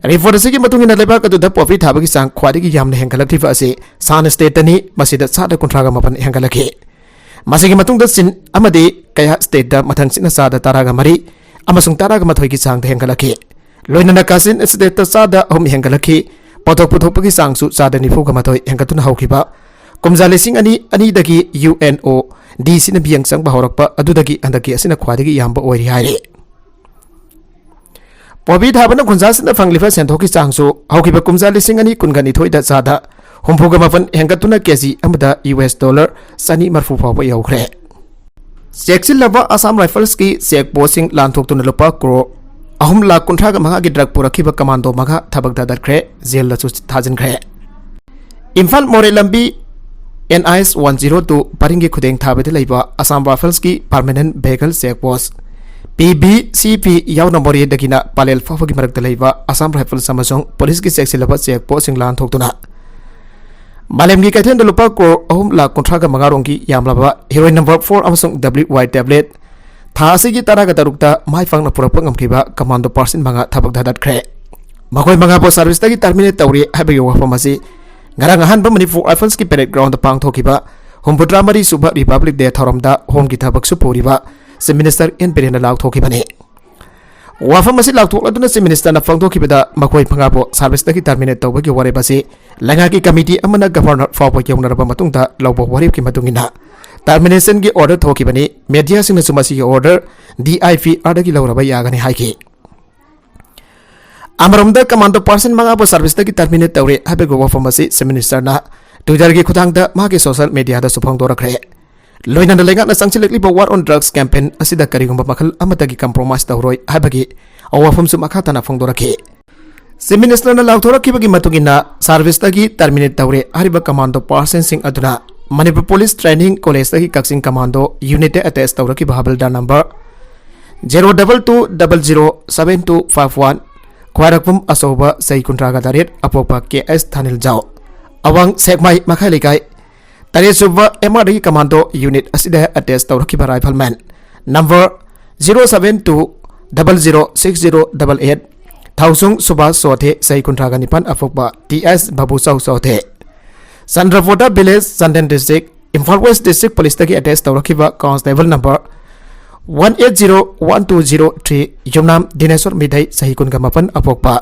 ꯔꯤꯄꯣꯔꯠ ꯑꯁꯤꯒꯤ ꯃꯇꯨꯡ ꯏꯟꯅ, ꯂꯩꯕꯥꯛ ꯑꯗꯨꯗ ꯄꯣꯄꯤ ꯊꯥꯕꯒꯤ ꯆꯥꯡ ꯈ꯭ꯋꯥꯏꯗꯒꯤ ꯌꯥꯝꯅ ꯍꯦꯟꯒꯠꯂꯛꯂꯤꯕ ꯑꯁꯤ ꯁꯥꯟ stateꯇꯅꯤ꯫ ꯃꯁꯤꯗ ꯆꯥꯗ ꯀꯨꯟꯊ꯭ꯔꯥꯒ ꯃꯥꯄꯟ ꯍꯦꯟꯒꯠꯂꯛꯈꯤ꯫ ꯃꯁꯤꯒꯤ ꯃꯇꯨꯡꯗ ꯆꯤꯟ ꯑꯃꯗꯤ ꯀꯌꯥ stateꯇ ꯃꯊꯪꯁꯤꯠꯅ ꯆꯥꯗ ꯇꯔꯥꯒ ꯃꯔꯤ ꯑꯃꯁꯨꯡ ꯇꯔꯥꯒ ꯃꯥꯊꯣꯏꯒꯤ ꯆꯥꯡꯗ ꯍꯦꯟꯒꯠꯂꯛꯈꯤ꯫ ꯂꯣꯏꯅꯅ ꯀꯥꯆꯤꯟ stateꯇ ꯆꯥꯗ ꯑꯍꯨꯝ ꯍꯦꯟꯒꯠꯂꯛꯈꯤ꯫ ꯄꯣꯠꯊꯣꯛ ꯄꯨꯊꯣꯛꯄꯒꯤ ꯆꯥꯡꯁꯨ ꯆꯥꯗ ꯅꯤꯐꯨꯒ ꯃꯥꯊꯣꯏ ꯍꯦꯟꯒꯠꯇꯨꯅ ꯍꯧꯈꯤꯕ ꯀꯨꯝꯖꯥ ꯂꯤꯁꯤꯡ ꯑꯅꯤ ꯑꯅꯤꯗꯒꯤ UNODCꯅ ꯃꯤꯠꯌꯦꯡ ꯆꯪꯕ ꯍꯧꯔꯛꯄ ꯑꯗꯨꯗꯒꯤ ꯍꯟꯗꯛꯀꯤ ꯑꯁꯤꯅ ꯈ꯭ꯋꯥꯏꯗꯒꯤ ꯌꯥꯝꯕ ꯑꯣꯏꯔꯤ ꯍꯥꯏꯔꯤ꯫ ꯄꯣꯄꯤ ꯊꯥꯕꯅ ꯈꯨꯟꯖꯥꯁꯤꯡꯗ ꯐꯪꯂꯤꯕ ꯁꯦꯟꯊꯣꯛꯀꯤ ꯆꯥꯡꯁꯨ ꯍꯧꯈꯤꯕ ꯀꯨꯝꯖꯥ ꯂꯤꯁꯤꯡ ꯑꯅꯤ ꯀꯨꯟꯒ ꯅꯤꯊꯣꯏꯗ ꯆꯥꯗ ꯍꯨꯝꯐꯨꯒ ꯃꯥꯄꯟ ꯍꯦꯟꯒꯠꯇꯨꯅ ꯀꯦꯖꯤ ꯑꯃꯗ US dollar ꯆꯅꯤ ꯃꯔꯐꯨ ꯐꯥꯎꯕ ꯌꯧꯈ꯭ꯔꯦ꯫ ꯆꯦꯛꯁꯤꯜꯂꯕ ꯑꯁꯥꯝ ꯔꯥꯏꯐꯜꯁꯀꯤ check postꯁꯤꯡ ꯂꯥꯟꯊꯣꯛꯇꯨꯅ ꯂꯨꯄꯥ ꯀ꯭ꯔꯣꯔ ꯑꯍꯨꯝ ꯂꯥꯈ ꯀꯨꯟꯊ꯭ꯔꯥꯒ ꯃꯉꯥꯒꯤ drug ꯄꯨꯔꯛꯈꯤꯕ ꯀꯃꯥꯟꯗꯣ ꯃꯉꯥ ꯊꯕꯛ ꯊꯥꯗꯠꯈ꯭ꯔꯦ, ꯖꯦꯜꯗꯁꯨ ꯊꯥꯖꯤꯟꯈ꯭ꯔꯦ꯫ ꯏꯝꯐꯥꯜ ꯃꯣꯔꯦ ꯂꯝꯕꯤ NH one zero two ꯄꯔꯤꯡꯒꯤ ꯈꯨꯗꯦꯡ ꯊꯥꯕꯗ ꯂꯩꯕ Assam ꯔꯥꯏꯐꯜꯁꯀꯤ permanent vehicle check post, PVCP, ꯌꯥꯎꯅ ꯃꯣꯔꯦꯗꯒꯤꯅ ꯄꯂꯦꯜ ꯐꯥꯎꯕꯒꯤ ꯃꯔꯛꯇ ꯂꯩꯕ ꯑꯁꯥꯝ ꯔꯥꯏꯐꯜꯁ ꯑꯃꯁꯨꯡ ꯄꯨꯂꯤꯁꯀꯤ ꯆꯦꯛꯁꯤꯜꯂꯕ check postꯁꯤꯡ ꯂꯥꯟꯊꯣꯛꯇꯨꯅ ꯃꯥꯂꯦꯝꯒꯤ ꯀꯩꯊꯦꯜꯗ ꯂꯨꯄꯥ ꯀ꯭ꯔꯣꯔ ꯑꯍꯨꯝ ꯂꯥꯈ ꯀꯨꯟꯊ꯭ꯔꯥꯒ ꯃꯉꯥ ꯔꯣꯝꯒꯤ ꯌꯥꯝꯂꯕ heroin number four ꯑꯃꯁꯨꯡ WY tablet ꯊꯥ ꯑꯁꯤꯒꯤ ꯇꯔꯥꯒ ꯇꯔꯨꯛꯇ ꯃꯥꯏ ꯄꯥꯛꯅ ꯄꯨꯔꯛꯄ ꯉꯝꯈꯤꯕ ꯀꯃꯥꯟꯗꯣ ꯄꯥꯔꯁꯟ ꯃꯉꯥ ꯊꯕꯛ ꯊꯥꯗꯠꯈ꯭ꯔꯦ꯫ ꯃꯈꯣꯏ ꯃꯉꯥꯕꯨ ꯁꯥꯔꯚꯤꯁꯇꯒꯤ terminate ꯇꯧꯔꯦ ꯍꯥꯏꯕꯒꯤ ꯋꯥꯐꯝ ꯑꯁꯤ ꯉꯔꯥꯡ ꯑꯍꯥꯟꯕ ꯃꯅꯤꯄꯨꯔ ꯔꯥꯏꯐꯜꯁꯀꯤ parade groundꯗ ꯄꯥꯡꯊꯣꯛꯈꯤꯕ ꯍꯨꯝꯐꯨꯇꯔꯥ ꯃꯔꯤ ꯁꯨꯕ Republic Day ꯊꯧꯔꯝꯗ ꯍꯣꯝꯒꯤ ꯊꯕꯛꯁꯨ ꯄꯨꯔꯤꯕ Chief Minister N. ꯕꯤꯔꯦꯟꯅ ꯂꯥꯎꯊꯣꯛꯈꯤꯕꯅꯤ꯫ ꯋꯥꯐꯝ ꯑꯁꯤ ꯂꯥꯎꯊꯣꯛꯂꯗꯨꯅ Chief Ministerꯅ ꯐꯣꯡꯗꯣꯛꯈꯤꯕꯗ, ꯃꯈꯣꯏ ꯃꯉꯥꯕꯨ ꯁꯥꯔꯚꯤꯁꯇꯒꯤ terminate ꯇꯧꯕꯒꯤ ꯋꯥꯔꯦꯞ ꯑꯁꯤ ꯂꯩꯉꯥꯛꯀꯤ committee ꯑꯃꯅ Governor ꯐꯥꯎꯕ ꯌꯧꯅꯔꯕ ꯃꯇꯨꯡꯗ ꯂꯧꯕ ꯋꯥꯔꯦꯞꯀꯤ ꯃꯇꯨꯡ ꯏꯟꯅ ꯇꯔꯃꯤꯅꯦꯁꯟꯒꯤ ꯑꯣꯔꯗꯔ ꯊꯣꯛꯈꯤꯕꯅꯤ꯫ ꯃꯦꯗꯤꯌꯥꯁꯤꯡꯅꯁꯨ ꯃꯁꯤꯒꯤ ꯑꯣꯔꯗꯔ ꯗꯤ ꯑꯥꯏ ꯄꯤ ꯑꯥꯔꯗꯒꯤ ꯂꯧꯔꯕ ꯌꯥꯒꯅꯤ ꯍꯥꯏꯈꯤ꯫ ꯑꯃꯔꯣꯝꯗ, ꯀꯃꯥꯟꯗꯣ ꯄꯥꯔꯁꯟ ꯃꯉꯥꯕꯨ ꯁꯥꯔꯚꯤꯁꯇꯒꯤ ꯇꯔꯃꯤꯅꯦꯠ ꯇꯧꯔꯦ ꯍꯥꯏꯕꯒꯤ ꯋꯥꯐꯝ ꯑꯁꯤ ꯆꯤꯐ ꯃꯤꯅꯤꯁꯇꯔꯅ ꯇ꯭ꯋꯤꯇꯔꯒꯤ ꯈꯨꯠꯊꯥꯡꯗ ꯃꯍꯥꯛꯀꯤ ꯁꯣꯁꯤꯌꯦꯜ ꯃꯦꯗꯤꯌꯥꯗꯁꯨ ꯐꯣꯡꯗꯣꯔꯛꯈ꯭ꯔꯦ꯫ ꯂꯣꯏꯅꯅ ꯂꯩꯉꯥꯛꯅ ꯆꯪꯁꯤꯜꯂꯛꯂꯤꯕ ꯋꯥꯔ ꯑꯣꯟ ꯗ꯭ꯔꯒꯁ ꯀꯦꯝꯄꯦꯟ ꯑꯁꯤꯗ ꯀꯔꯤꯒꯨꯝꯕ ꯃꯈꯜ ꯑꯃꯠꯇꯒꯤ ꯀꯝꯄ꯭ꯔꯣꯃꯥꯏꯁ ꯇꯧꯔꯣꯏ ꯍꯥꯏꯕꯒꯤ ꯋꯥꯐꯝꯁꯨ ꯃꯈꯥ ꯇꯥꯅ ꯐꯣꯡꯗꯣꯔꯛꯈꯤ꯫ ꯆꯤꯐ ꯃꯤꯅꯤꯁꯇꯔꯅ ꯂꯥꯎꯊꯣꯔꯛꯈꯤꯕꯒꯤ ꯃꯇꯨꯡ ꯏꯟꯅ, ꯁꯥꯔꯚꯤꯁꯇꯒꯤ ꯇꯔꯃꯤꯅꯦꯠ ꯇꯧꯔꯦ ꯍꯥꯏꯔꯤꯕ ꯀꯃꯥꯟꯗꯣ ꯄꯥꯔꯁꯟꯁꯤꯡ ꯑꯗꯨꯅ ꯃꯅꯤꯄꯨꯔ ꯄꯨꯂꯤꯁ ꯇ꯭ꯔꯦꯅꯤꯡ ꯀꯣꯂꯦꯖꯇꯒꯤ ꯀꯛꯆꯤꯡ ꯀꯃꯥꯟꯗꯣ ꯌꯨꯅꯤꯠꯇ ꯑꯦꯇꯦꯆ ꯇꯧꯔꯛꯈꯤꯕ ꯍꯕꯜꯗꯥꯔ number zero double two double zero seven two five one, ꯈ꯭ꯋꯥꯏꯔꯥꯛꯄꯝ ꯑꯆꯧꯕ, ꯆꯍꯤ ꯀꯨꯟꯊ꯭ꯔꯥꯒ ꯇꯔꯦꯠ, ꯑꯄꯣꯛꯄ ꯀꯦ ꯑꯦꯁ ꯊꯥꯅꯤꯜꯖꯥꯎ, ꯑꯋꯥꯡ ꯁꯦꯛꯃꯥꯏ ꯃꯈꯥ ꯂꯩꯀꯥꯏ, ꯇꯔꯦꯠꯁꯨꯕ ꯑꯦꯝ ꯑꯥꯔꯗꯒꯤ ꯀꯃꯥꯟꯗꯣ ꯌꯨꯅꯤꯠ ꯑꯁꯤꯗ ꯑꯦꯇꯦꯆ ꯇꯧꯔꯛꯈꯤꯕ rifleman number zero seven two double zero six zero double eight, ꯊꯥꯎꯁꯨꯡ ꯁꯨꯕꯥꯁ ꯆꯣꯊꯦ, ꯆꯍꯤ ꯀꯨꯟꯊ꯭ꯔꯥꯒ ꯅꯤꯄꯥꯟ, ꯑꯄꯣꯛꯄ T S Bhabuchao Chothe, Chandrapota village, Chandel district, Imphal west district ꯄꯨꯂꯤꯁꯇꯒꯤ ꯑꯦꯇꯦꯆ ꯇꯧꯔꯛꯈꯤꯕ constable number one eight zero one two zero three, Yumnam Dinesor ꯃꯤꯗꯩ, ꯆꯍꯤ ꯀꯨꯟꯒ ꯃꯥꯄꯟ, ꯑꯄꯣꯛꯄ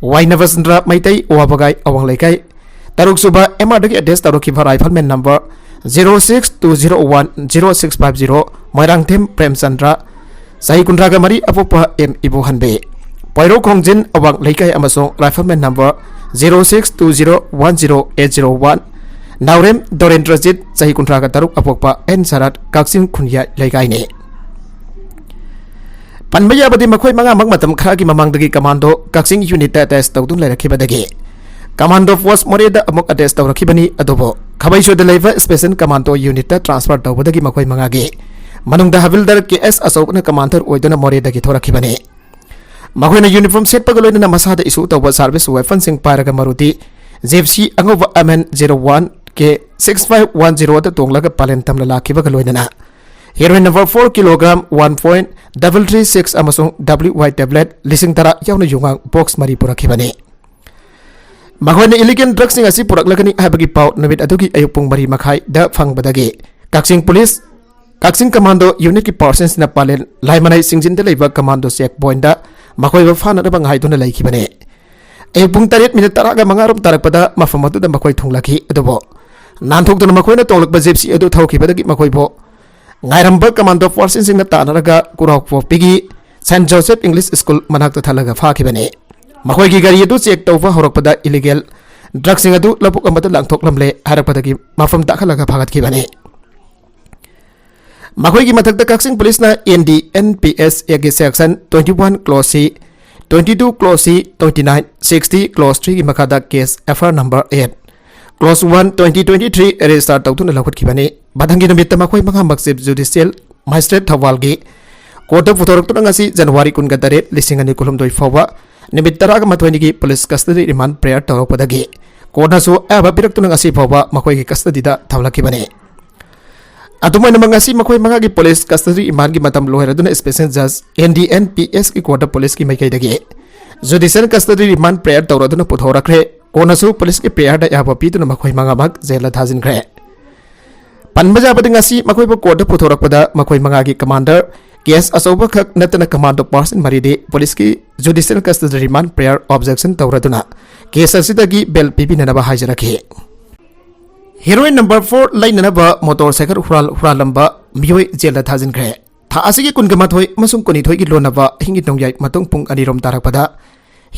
ꯋꯥꯏ ꯅꯕꯆꯟꯗ꯭ꯔ ꯃꯩꯇꯩ, ꯋꯥꯕꯒꯥꯏ, ꯑꯋꯥꯡ ꯂꯩꯀꯥꯏ, ꯇꯔꯨꯛꯁꯨꯕ ꯑꯦꯝ ꯑꯥꯔꯗꯒꯤ ꯑꯦꯇꯦꯆ ꯇꯧꯔꯛꯈꯤꯕ rifleman number zero six two zero one zero six five zero, Moirangthem Premchandra, ꯆꯍꯤ ꯀꯨꯟꯊ꯭ꯔꯥꯒ ꯃꯔꯤ, ꯑꯄꯣꯛꯄ ꯑꯦꯝ ꯏꯕꯣꯍꯟꯕꯤ, ꯄꯣꯏꯔꯧ ꯈꯣꯡꯖꯤꯟ, ꯑꯋꯥꯡ ꯂꯩꯀꯥꯏ, ꯑꯃꯁꯨꯡ rifleman number zero six two zero one zero eight zero one, Naorem Dorendrajit, ꯆꯍꯤ ꯀꯨꯟꯊ꯭ꯔꯥꯒ ꯇꯔꯨꯛ, ꯑꯄꯣꯛꯄ ꯑꯦꯟ ꯁꯔꯠ, ꯀꯛꯆꯤꯡ ꯈꯨꯟꯌꯥꯏ ꯂꯩꯀꯥꯏꯅꯤ꯫ ꯄꯟꯕ ꯌꯥꯕꯗꯤ, ꯃꯈꯣꯏ ꯃꯉꯥꯃꯛ ꯃꯇꯝ ꯈꯔꯒꯤ ꯃꯃꯥꯡꯗꯒꯤ ꯀꯃꯥꯟꯗꯣ ꯀꯛꯆꯤꯡ ꯌꯨꯅꯤꯠꯇ ꯑꯦꯇꯦꯆ ꯇꯧꯗꯨꯅ ꯂꯩꯔꯛꯈꯤꯕꯗꯒꯤ ꯀꯃꯥꯟꯗꯣ ꯄꯣꯁ ꯃꯣꯔꯦꯗ ꯑꯃꯨꯛ ꯑꯦꯇꯦꯆ ꯇꯧꯔꯛꯈꯤꯕꯅꯤ꯫ ꯑꯗꯨꯕꯨ ꯈꯕꯩꯁꯣꯏꯗ ꯂꯩꯕ ꯁ꯭ꯄꯦꯁꯦꯜ ꯀꯃꯥꯟꯗꯣ ꯌꯨꯅꯤꯠꯇ ꯇ꯭ꯔꯥꯟꯁꯐꯔ ꯇꯧꯕꯗꯒꯤ ꯃꯈꯣꯏ ꯃꯉꯥꯒꯤ ꯃꯅꯨꯡꯗ ꯍꯕꯤꯜꯗꯥꯔ ꯀꯦ ꯑꯦꯁ ꯑꯆꯧꯕꯅ ꯀꯃꯥꯟꯗꯔ ꯑꯣꯏꯗꯨꯅ ꯃꯣꯔꯦꯗꯒꯤ ꯊꯣꯔꯛꯈꯤꯕꯅꯤ꯫ ꯃꯈꯣꯏꯅ ꯌꯨꯅꯤꯐꯣꯔꯝ ꯁꯦꯠꯄꯒ ꯂꯣꯏꯅꯅ ꯃꯁꯥꯗ ꯏꯁꯨ ꯇꯧꯕ ꯁꯥꯔꯚꯤꯁ ꯋꯦꯄꯟꯁꯤꯡ ꯄꯥꯏꯔꯒ ꯃꯔꯨꯗꯤ ꯖꯤꯞꯁꯤ ꯑꯉꯧꯕ M N zero one K six five one ꯖꯤꯔꯣꯗ ꯇꯣꯡꯂꯒ ꯄꯥꯂꯦꯟ ꯇꯝꯅ ꯂꯥꯛꯈꯤꯕꯒ ꯂꯣꯏꯅꯅ heroin number four kilogram one point double three six ꯑꯃꯁꯨꯡ ꯗꯕ꯭ꯂꯤꯎ ꯋꯥꯏ ꯇꯦꯕ꯭ꯂꯦꯠ ꯂꯤꯁꯤꯡ ꯇꯔꯥ ꯌꯥꯎꯅ ꯌꯨꯉꯥꯡ ꯕꯣꯛꯁ ꯃꯔꯤ ꯄꯨꯔꯛꯈꯤꯕꯅꯤ꯫ ꯃꯈꯣꯏꯅ ꯏꯂꯤꯒꯦꯜ ꯗ꯭ꯔꯒꯁꯤꯡ ꯑꯁꯤ ꯄꯨꯔꯛꯂꯒꯅꯤ ꯍꯥꯏꯕꯒꯤ ꯄꯥꯎ ꯅꯨꯃꯤꯠ ꯑꯗꯨꯒꯤ ꯑꯌꯨꯛ ꯄꯨꯡ ꯃꯔꯤ ꯃꯈꯥꯏꯗ ꯐꯪꯕꯗꯒꯤ ꯀꯛꯆꯤꯡ ꯄꯨꯂꯤꯁ, ꯀꯛꯆꯤꯡ ꯀꯃꯥꯟꯗꯣ ꯌꯨꯅꯤꯠꯀꯤ ꯄꯥꯔꯁꯟꯁꯤꯅ ꯄꯥꯂꯦꯜ ꯂꯥꯏꯃꯅꯥꯏ ꯆꯤꯡꯖꯤꯟꯗ ꯂꯩꯕ ꯀꯃꯥꯟꯗꯣ ꯆꯦꯛ ꯄꯣꯏꯟꯠꯇ ꯃꯈꯣꯏꯕꯨ ꯐꯥꯅꯅꯕ ꯉꯥꯏꯗꯨꯅ ꯂꯩꯈꯤꯕꯅꯤ꯫ ꯑꯌꯨꯛ ꯄꯨꯡ ꯇꯔꯦꯠ ꯃꯤꯅꯤꯠ ꯇꯔꯥꯒ ꯃꯉꯥꯔꯣꯝ ꯇꯥꯔꯛꯄꯗ ꯃꯐꯝ ꯑꯗꯨꯗ ꯃꯈꯣꯏ ꯊꯨꯡꯂꯈꯤ꯫ ꯑꯗꯨꯕꯨ ꯅꯥꯟꯊꯣꯛꯇꯨꯅ ꯃꯈꯣꯏꯅ ꯇꯣꯡꯂꯛꯄ ꯖꯤꯞꯁꯤ ꯑꯗꯨ ꯊꯧꯈꯤꯕꯗꯒꯤ ꯃꯈꯣꯏꯕꯨ ꯉꯥꯏꯔꯝꯕ ꯀꯃꯥꯟꯗꯣ ꯐꯣꯔꯁꯁꯤꯡꯅ ꯇꯥꯟꯅꯔꯒ ꯀꯨꯔꯥꯎꯄꯣꯛꯄꯤꯒꯤ ꯁꯦꯟꯠ ꯖꯣꯁꯦꯐ ꯏꯪꯂꯤꯁ ꯁ꯭ꯀꯨꯜ ꯃꯅꯥꯛꯇ ꯊꯜꯂꯒ ꯐꯥꯈꯤꯕꯅꯤ꯫ ꯃꯈꯣꯏꯒꯤ ꯒꯥꯔꯤ ꯑꯗꯨ ꯆꯦꯛ ꯇꯧꯕ ꯍꯧꯔꯛꯄꯗ ꯏꯂꯤꯒꯦꯜ ꯗ꯭ꯔꯒꯁꯤꯡ ꯑꯗꯨ ꯂꯧꯕꯨꯛ ꯑꯃꯗ ꯂꯪꯊꯣꯛꯂꯝꯂꯦ ꯍꯥꯏꯔꯛꯄꯗꯒꯤ ꯃꯐꯝ ꯇꯥꯛꯍꯜꯂꯒ ꯐꯥꯒꯠꯈꯤꯕꯅꯤ꯫ ꯃꯈꯣꯏꯒꯤ ꯃꯊꯛꯇ ꯀꯛꯆꯤꯡ ꯄꯨꯂꯤꯁꯅ N D N P S A ꯒꯤ section twenty one clause C, twenty two clause C, twenty nine sixty clause three ꯒꯤ ꯃꯈꯥꯗ case F I R number eight, clause one, twenty twenty three register ꯇꯧꯗꯨꯅ ꯂꯧꯈꯠꯈꯤꯕꯅꯤ꯫ ꯃꯊꯪꯒꯤ ꯅꯨꯃꯤꯠꯇ ꯃꯈꯣꯏ ꯃꯉꯥꯃꯛ Chief Judicial Magistrate ꯊꯧꯕꯥꯜꯒꯤ ꯀꯣꯔꯠꯇ ꯄꯨꯊꯣꯔꯛꯇꯨꯅ ꯉꯁꯤ January ꯀꯨꯟꯒ ꯇꯔꯦꯠ, ꯂꯤꯁꯤꯡ ꯑꯅꯤ ꯀꯨꯟꯍꯨꯝꯗꯣꯏ ꯐꯥꯎꯕ ꯅꯨꯃꯤꯠ ꯇꯔꯥꯃꯥꯊꯣꯏꯅꯤꯒꯤ police custody remand prayer ꯇꯧꯔꯛꯄꯗꯒꯤ ꯀꯣꯔꯠꯅꯁꯨ ꯑꯌꯥꯕ ꯄꯤꯔꯛꯇꯨꯅ ꯉꯁꯤ ꯐꯥꯎꯕ ꯃꯈꯣꯏꯒꯤ custody ꯗ ꯊꯝꯂꯛꯈꯤꯕꯅꯤ꯫ ꯑꯗꯨꯝ ꯑꯣꯏꯅꯃꯛ, ꯉꯁꯤ ꯃꯈꯣꯏ ꯃꯉꯥꯒꯤ police custody remand ꯒꯤ ꯃꯇꯝ ꯂꯣꯏꯔꯗꯨꯅ special judge N D N P S ꯀꯤ ꯀꯣꯔꯠꯇ police ꯀꯤ ꯃꯥꯏꯀꯩꯗꯒꯤ judicial custody remand prayer ꯇꯧꯔꯗꯨꯅ ꯄꯨꯊꯣꯔꯛꯈ꯭ꯔꯦ꯫ ꯀꯣꯟꯅꯁꯨ police ꯀꯤ prayer ꯗ ꯑꯌꯥꯕ ꯄꯤꯗꯨꯅ ꯃꯈꯣꯏ ꯃꯉꯥꯃꯛ ꯖꯦꯜꯗ ꯊꯥꯖꯤꯟꯈ꯭ꯔꯦ꯫ ꯄꯟꯕ ꯌꯥꯕꯗꯤ, ꯉꯁꯤ ꯃꯈꯣꯏꯕꯨ ꯀꯣꯔꯠꯇ ꯄꯨꯊꯣꯔꯛꯄꯗ ꯃꯈꯣꯏ ꯃꯉꯥꯒꯤ commander, case ꯑꯆꯧꯕꯈꯛ ꯅꯠꯇꯅ commando person ꯃꯔꯤꯗꯤ police ꯀꯤ judicial custody remand prayer objection ꯇꯧꯔꯗꯨꯅ case ꯑꯁꯤꯗꯒꯤ bail ꯄꯤꯕꯤꯅꯅꯕ ꯍꯥꯏꯖꯔꯛꯈꯤ꯫ Heroin number four ꯂꯩꯅꯅꯕ motorcycle ꯍꯨꯔꯥꯜ ꯍꯨꯔꯥꯜꯂꯝꯕ ꯃꯤꯑꯣꯏ ꯖꯦꯜꯗ ꯊꯥꯖꯤꯟꯈ꯭ꯔꯦ꯫ ꯊꯥ ꯑꯁꯤꯒꯤ ꯀꯨꯟꯒ ꯃꯥꯊꯣꯏ ꯑꯃꯁꯨꯡ ꯀꯨꯟꯅꯤꯊꯣꯏꯒꯤ ꯂꯣꯟꯅꯕ ꯑꯍꯤꯡꯒꯤ ꯅꯣꯡꯌꯥꯏ ꯃꯇꯨꯡ ꯄꯨꯡ ꯑꯅꯤꯔꯣꯝ ꯇꯥꯔꯛꯄꯗ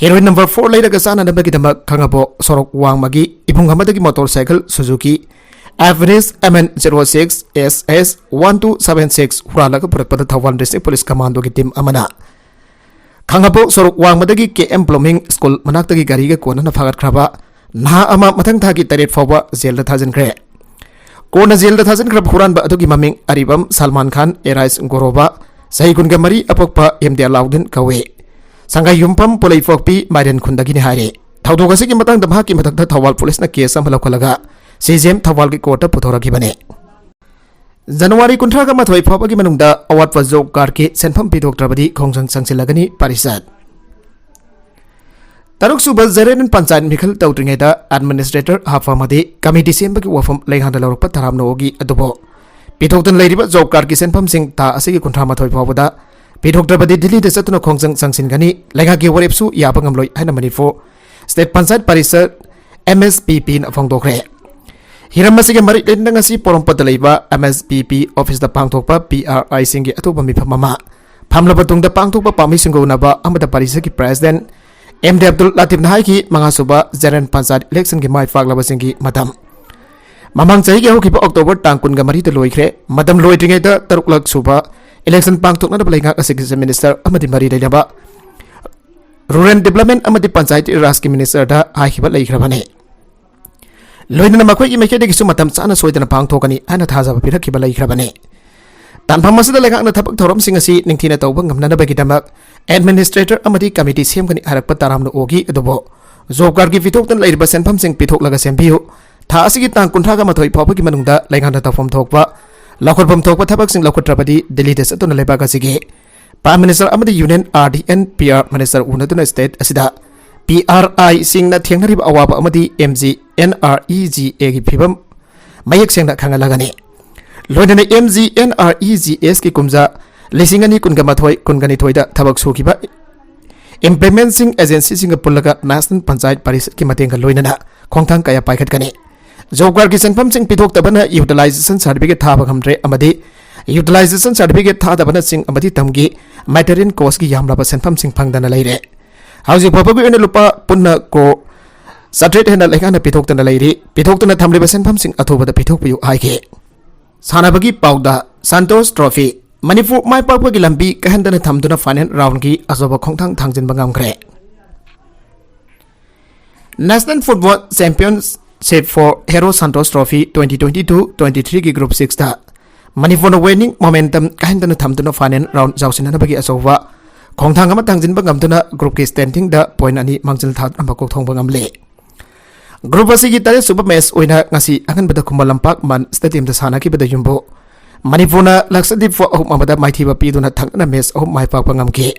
heroin number four ꯂꯩꯔꯒ ꯆꯥꯅꯅꯕꯒꯤꯗꯃꯛ ꯈꯥꯉꯕꯣꯛ ꯁꯣꯔꯣꯛ ꯋꯥꯡꯃꯒꯤ ꯏꯃꯨꯡ ꯑꯃꯗꯒꯤ motorcycle Suzuki Avenis M N zero six S S one two seven six ꯍꯨꯔꯥꯜꯂꯒ ꯄꯨꯔꯛꯄꯗ ꯊꯧꯕꯥꯜ district police commando ꯒꯤ team ꯑꯃꯅ ꯈꯥꯉꯕꯣꯛ ꯁꯣꯔꯣꯛ ꯋꯥꯡꯃꯗꯒꯤ K M Plumbing School ꯃꯅꯥꯛꯇꯒꯤ ꯒꯥꯔꯤꯒ ꯀꯣꯟꯅꯅ ꯐꯥꯒꯠꯈ꯭ꯔꯕ ꯅꯍꯥ ꯑꯃ ꯃꯊꯪ ꯊꯥꯒꯤ ꯇꯔꯦꯠ ꯐꯥꯎꯕ ꯖꯦꯜꯗ ꯊꯥꯖꯤꯟꯈ꯭ꯔꯦ꯫ ꯀꯣꯟꯅ ꯖꯦꯜꯗ ꯊꯥꯖꯤꯟꯈ꯭ꯔꯕ ꯍꯨꯔꯥꯟꯕ ꯑꯗꯨꯒꯤ ꯃꯃꯤꯡ ꯑꯔꯤꯕꯝ ꯁꯜꯃꯥꯟ ꯈꯥꯟ, ꯑꯦꯔꯥꯏꯁ ꯒꯣꯔꯣꯕꯥ, ꯆꯍꯤ ꯀꯨꯟꯒ ꯃꯔꯤ, ꯑꯄꯣꯛꯄ ꯑꯦꯝ ꯗꯤ ꯑꯂꯥꯎꯗꯤꯟ ꯀꯧꯏ꯫ ꯁꯪꯒꯥꯏꯌꯨꯝꯐꯝ ꯄꯣꯂꯩꯄꯣꯛꯄꯤ ꯃꯥꯏꯔꯦꯟ ꯈꯨꯟꯗꯒꯤꯅꯤ ꯍꯥꯏꯔꯤ꯫ ꯊꯧꯗꯣꯛ ꯑꯁꯤꯒꯤ ꯃꯇꯥꯡꯗ ꯃꯍꯥꯛꯀꯤ ꯃꯊꯛꯇ ꯊꯧꯕꯥꯜ ꯄꯨꯂꯤꯁꯅ ꯀꯦꯁ ꯑꯃ ꯂꯧꯈꯠꯂꯒ ꯁꯤ ꯖꯤ ꯑꯦꯝ ꯊꯧꯕꯥꯜꯒꯤ ꯀꯣꯔꯠꯇ ꯄꯨꯊꯣꯔꯛꯈꯤꯕꯅꯤ꯫ ꯖꯅꯋꯥꯔꯤ ꯀꯨꯟꯊ꯭ꯔꯥꯒ ꯃꯥꯊꯣꯏ ꯐꯥꯎꯕꯒꯤ ꯃꯅꯨꯡꯗ ꯑꯋꯥꯠꯄ ꯖꯣꯕ ꯀꯥꯔꯗꯀꯤ ꯁꯦꯟꯐꯝ ꯄꯤꯊꯣꯛꯇ꯭ꯔꯕꯗꯤ ꯈꯣꯡꯖꯪ ꯆꯪꯁꯤꯜꯂꯒꯅꯤ ꯄꯥꯔꯤꯁꯠ꯫ ꯇꯔꯨꯛꯁꯨꯕ ꯖꯦꯅꯔꯦꯜ ꯄꯟꯆꯥꯌꯠ ꯃꯤꯈꯜ ꯇꯧꯗ꯭ꯔꯤꯉꯩꯗ ꯑꯦꯗꯃꯤꯅꯤꯁꯇ꯭ꯔꯦꯇꯔ ꯍꯥꯞꯄ ꯑꯃꯗꯤ ꯀꯃꯤꯇꯤ ꯁꯦꯝꯕꯒꯤ ꯋꯥꯐꯝ ꯂꯩꯉꯥꯛꯅ ꯂꯧꯔꯛꯄ ꯇꯔꯥꯝꯅ ꯑꯣꯛꯏ ꯑꯗꯨꯕꯨ ꯄꯤꯊꯣꯛꯇꯨꯅ ꯂꯩꯔꯤꯕ ꯖꯣꯕ ꯀꯥꯔꯗꯀꯤ ꯁꯦꯟꯐꯝꯁꯤꯡ ꯊꯥ ꯑꯁꯤꯒꯤ ꯀꯨꯟꯊ꯭ꯔꯥ ꯃꯥꯊꯣꯏ ꯐꯥꯎꯕꯗ ꯄꯤꯊꯣꯛꯇ꯭ꯔꯕꯗꯤ ꯗꯤꯜꯂꯤꯗ ꯆꯠꯇꯨꯅ ꯈꯣꯡꯖꯪ ꯆꯪꯁꯤꯟꯒꯅꯤ, ꯂꯩꯉꯥꯛꯀꯤ ꯋꯥꯔꯦꯞꯁꯨ ꯌꯥꯕ ꯉꯝꯂꯣꯏ ꯍꯥꯏꯅ Manipur state panchayat Parishad, M S P P ꯅ ꯐꯣꯡꯗꯣꯛꯈ꯭ꯔꯦ꯫ ꯍꯤꯔꯝ ꯑꯁꯤꯒ ꯃꯔꯤ ꯂꯩꯅꯅ ꯉꯁꯤ ꯄꯣꯔꯣꯝꯄꯥꯠꯇ ꯂꯩꯕ M S P P office ꯇ ꯄꯥꯡꯊꯣꯛꯄ P R I ꯁꯤꯡꯒꯤ ꯑꯇꯣꯞꯄ ꯃꯤꯐꯝ ꯑꯃ, ꯐꯝꯂꯕ ꯇꯨꯡꯗ ꯄꯥꯡꯊꯣꯛꯄ ꯄꯥꯝꯃꯤꯁꯤꯡꯒ ꯎꯅꯕ ꯑꯃꯗ ꯄꯥꯔꯤꯁꯠꯀꯤ president M D Abdul Latif ꯅ ꯍꯥꯏꯈꯤ, ꯃꯉꯥꯁꯨꯕ general ꯄꯟꯆꯥꯌꯠ election ꯒꯤ ꯃꯥꯏ ꯄꯥꯛꯂꯕꯁꯤꯡꯒꯤ ꯃꯇꯝ ꯃꯃꯥꯡ ꯆꯍꯤꯒꯤ ꯍꯧꯈꯤꯕ October ꯇꯥꯡ ꯀꯨꯟꯒ ꯃꯔꯤꯗ ꯂꯣꯏꯈ꯭ꯔꯦ꯫ ꯃꯇꯝ ꯂꯣꯏꯗ꯭ꯔꯤꯉꯩꯗ ꯇꯔꯨꯛꯂꯛ ꯁꯨꯕ election ꯄꯥꯡꯊꯣꯛꯅꯅꯕ ꯂꯩꯉꯥꯛ ꯑꯁꯤꯒꯤ Chief Minister ꯑꯃꯗꯤ ꯃꯔꯤ ꯂꯩꯅꯕ Rural Development ꯑꯃꯗꯤ Panchayati Raj ꯀꯤ minister ꯗ ꯍꯥꯏꯈꯤꯕ ꯂꯩꯈ꯭ꯔꯕꯅꯤ꯫ ꯂꯣꯏꯅꯅ ꯃꯈꯣꯏꯒꯤ ꯃꯥꯏꯀꯩꯗꯒꯤꯁꯨ ꯃꯇꯝ ꯆꯥꯅ ꯁꯣꯏꯗꯅ ꯄꯥꯡꯊꯣꯛꯀꯅꯤ ꯍꯥꯏꯅ ꯊꯥꯖꯕ ꯄꯤꯔꯛꯈꯤꯕ ꯂꯩꯈ꯭ꯔꯕꯅꯤ꯫ ꯇꯥꯟꯐꯝ ꯑꯁꯤꯗ ꯂꯩꯉꯥꯛꯅ ꯊꯕꯛ ꯊꯧꯔꯝꯁꯤꯡ ꯑꯁꯤ ꯅꯤꯡꯊꯤꯅ ꯇꯧꯕ ꯉꯝꯅꯅꯕꯒꯤꯗꯃꯛ administrator ꯑꯃꯗꯤ committee ꯁꯦꯝꯒꯅꯤ ꯍꯥꯏꯔꯛꯄ ꯇꯔꯥꯝꯅ ꯑꯣꯛꯏ꯫ ꯑꯗꯨꯕꯨ job card ꯀꯤ ꯄꯤꯊꯣꯛꯇꯅ ꯂꯩꯔꯤꯕ ꯁꯦꯟꯐꯝꯁꯤꯡ ꯄꯤꯊꯣꯛꯂꯒ ꯁꯦꯝꯕꯤꯌꯨ꯫ ꯊꯥ ꯑꯁꯤꯒꯤ ꯇꯥꯡ ꯀꯨꯟꯊ꯭ꯔꯥꯒ ꯃꯥꯊꯣꯏ ꯐꯥꯎꯕꯒꯤ ꯃꯅꯨꯡꯗ ꯂꯩꯉꯥꯛꯅ ꯇꯧꯐꯝ ꯊꯣꯛꯄ, ꯂꯧꯈꯠꯐꯝ ꯊꯣꯛꯄ ꯊꯕꯛꯁꯤꯡ ꯂꯧꯈꯠꯇ꯭ꯔꯕꯗꯤ ꯗꯤꯜꯂꯤꯗ ꯆꯠꯇꯨꯅ ꯂꯩꯕꯥꯛ ꯑꯁꯤꯒꯤ Prime Minister ꯑꯃꯗꯤ Union R D and P R Minister ꯎꯅꯗꯨꯅ state ꯑꯁꯤꯗ P R I ꯁꯤꯡꯅ ꯊꯦꯡꯅꯔꯤꯕ ꯑꯋꯥꯕ ꯑꯃꯗꯤ M G N R E G A ꯒꯤ ꯐꯤꯕꯝ ꯃꯌꯦꯛ ꯁꯦꯡꯅ ꯈꯪꯍꯜꯂꯒꯅꯤ꯫ ꯂꯣꯏꯅꯅ M G N R E G S ꯀꯤ ꯀꯨꯝꯖꯥ ꯂꯤꯁꯤꯡ ꯑꯅꯤ ꯀꯨꯟꯒ ꯃꯥꯊꯣꯏ ꯀꯨꯟꯒ ꯅꯤꯊꯣꯏꯗ ꯊꯕꯛ ꯁꯨꯈꯤꯕ implement ꯁꯤꯡ agency ꯁꯤꯡꯒ ꯄꯨꯜꯂꯒ National Panchayat Parishad ꯀꯤ ꯃꯇꯦꯡꯒ ꯂꯣꯏꯅꯅ ꯈꯣꯡꯊꯥꯡ ꯀꯌꯥ ꯄꯥꯏꯈꯠꯀꯅꯤ꯫ Job card ꯀꯤ ꯁꯦꯟꯐꯝꯁꯤꯡ ꯄꯤꯊꯣꯛꯇꯕꯅ utilization certificate ꯊꯥꯕ ꯉꯝꯗ꯭ꯔꯦ ꯑꯃꯗꯤ utilization certificate ꯊꯥꯗꯕꯅꯆꯤꯡ ꯑꯃꯗꯤ ꯇꯝꯒꯤ material cost ꯀꯤ ꯌꯥꯝꯂꯕ ꯁꯦꯟꯐꯝꯁꯤꯡ ꯐꯪꯗꯅ ꯂꯩꯔꯦ꯫ ꯍꯧꯖꯤꯛ ꯐꯥꯎꯕꯒꯤ ꯑꯣꯏꯅ ꯂꯨꯄꯥ ꯄꯨꯟꯅ ꯀ꯭ꯔꯣꯔ ꯆꯥꯇ꯭ꯔꯦꯠ ꯍꯦꯟꯅ ꯂꯩꯉꯥꯛꯅ ꯄꯤꯊꯣꯛꯇꯅ ꯂꯩꯔꯤ꯫ ꯄꯤꯊꯣꯛꯇꯨꯅ ꯊꯝꯂꯤꯕ ꯁꯦꯟꯐꯝꯁꯤꯡ ꯑꯊꯨꯕꯗ ꯄꯤꯊꯣꯛꯄꯤꯌꯨ ꯍꯥꯏꯈꯤ꯫ ꯁꯥꯟꯅꯕꯒꯤ ꯄꯥꯎꯗ, Santosh Trophy, ꯃꯅꯤꯄꯨꯔ ꯃꯥꯏ ꯄꯥꯛꯄꯒꯤ ꯂꯝꯕꯤ ꯀꯥꯏꯍꯟꯗꯅ ꯊꯝꯗꯨꯅ final round ꯒꯤ ꯑꯆꯧꯕ ꯈꯣꯡꯊꯥꯡ ꯊꯥꯡꯖꯤꯟꯕ ꯉꯝꯈ꯭ꯔꯦ꯫ National Football Championship for Hero Santosh Trophy twenty twenty-two twenty-three ꯒꯤ group six ꯇ ꯃꯅꯤꯄꯨꯔꯅ winning momentum ꯀꯥꯏꯍꯟꯗꯅ ꯊꯝꯗꯨꯅ final round ꯌꯥꯎꯁꯤꯟꯅꯅꯕꯒꯤ ꯑꯆꯧꯕ ꯈꯣꯡꯊꯥꯡ ꯑꯃ ꯊꯥꯡꯖꯤꯟꯕ ꯉꯝꯗꯨꯅ group ꯀꯤ standing ꯗ point ꯑꯅꯤ ꯃꯥꯡꯖꯤꯜ ꯊꯥꯗꯨꯅ ꯃꯀꯣꯛ ꯊꯣꯡꯕ ꯉꯝꯂꯦ꯫ Group ꯑꯁꯤꯒꯤ ꯇꯔꯦꯠ ꯁꯨꯕ match ꯑꯣꯏꯅ ꯉꯁꯤ ꯑꯉꯟꯕꯗ ꯈꯨꯃꯟ ꯂꯝꯄꯥꯛ ꯃꯟ stadium ꯗ ꯁꯥꯟꯅꯈꯤꯕꯗ ꯌꯨꯝꯕꯨ ꯃꯅꯤꯄꯨꯔꯅ ꯂꯛꯁꯗꯤꯞꯄꯨ ꯑꯍꯨꯝ ꯑꯃꯗ ꯃꯥꯏꯊꯤꯕ ꯄꯤꯗꯨꯅ ꯊꯪꯅꯅ match ꯑꯍꯨꯝ ꯃꯥꯏ ꯄꯥꯛꯄ ꯉꯝꯈꯤ꯫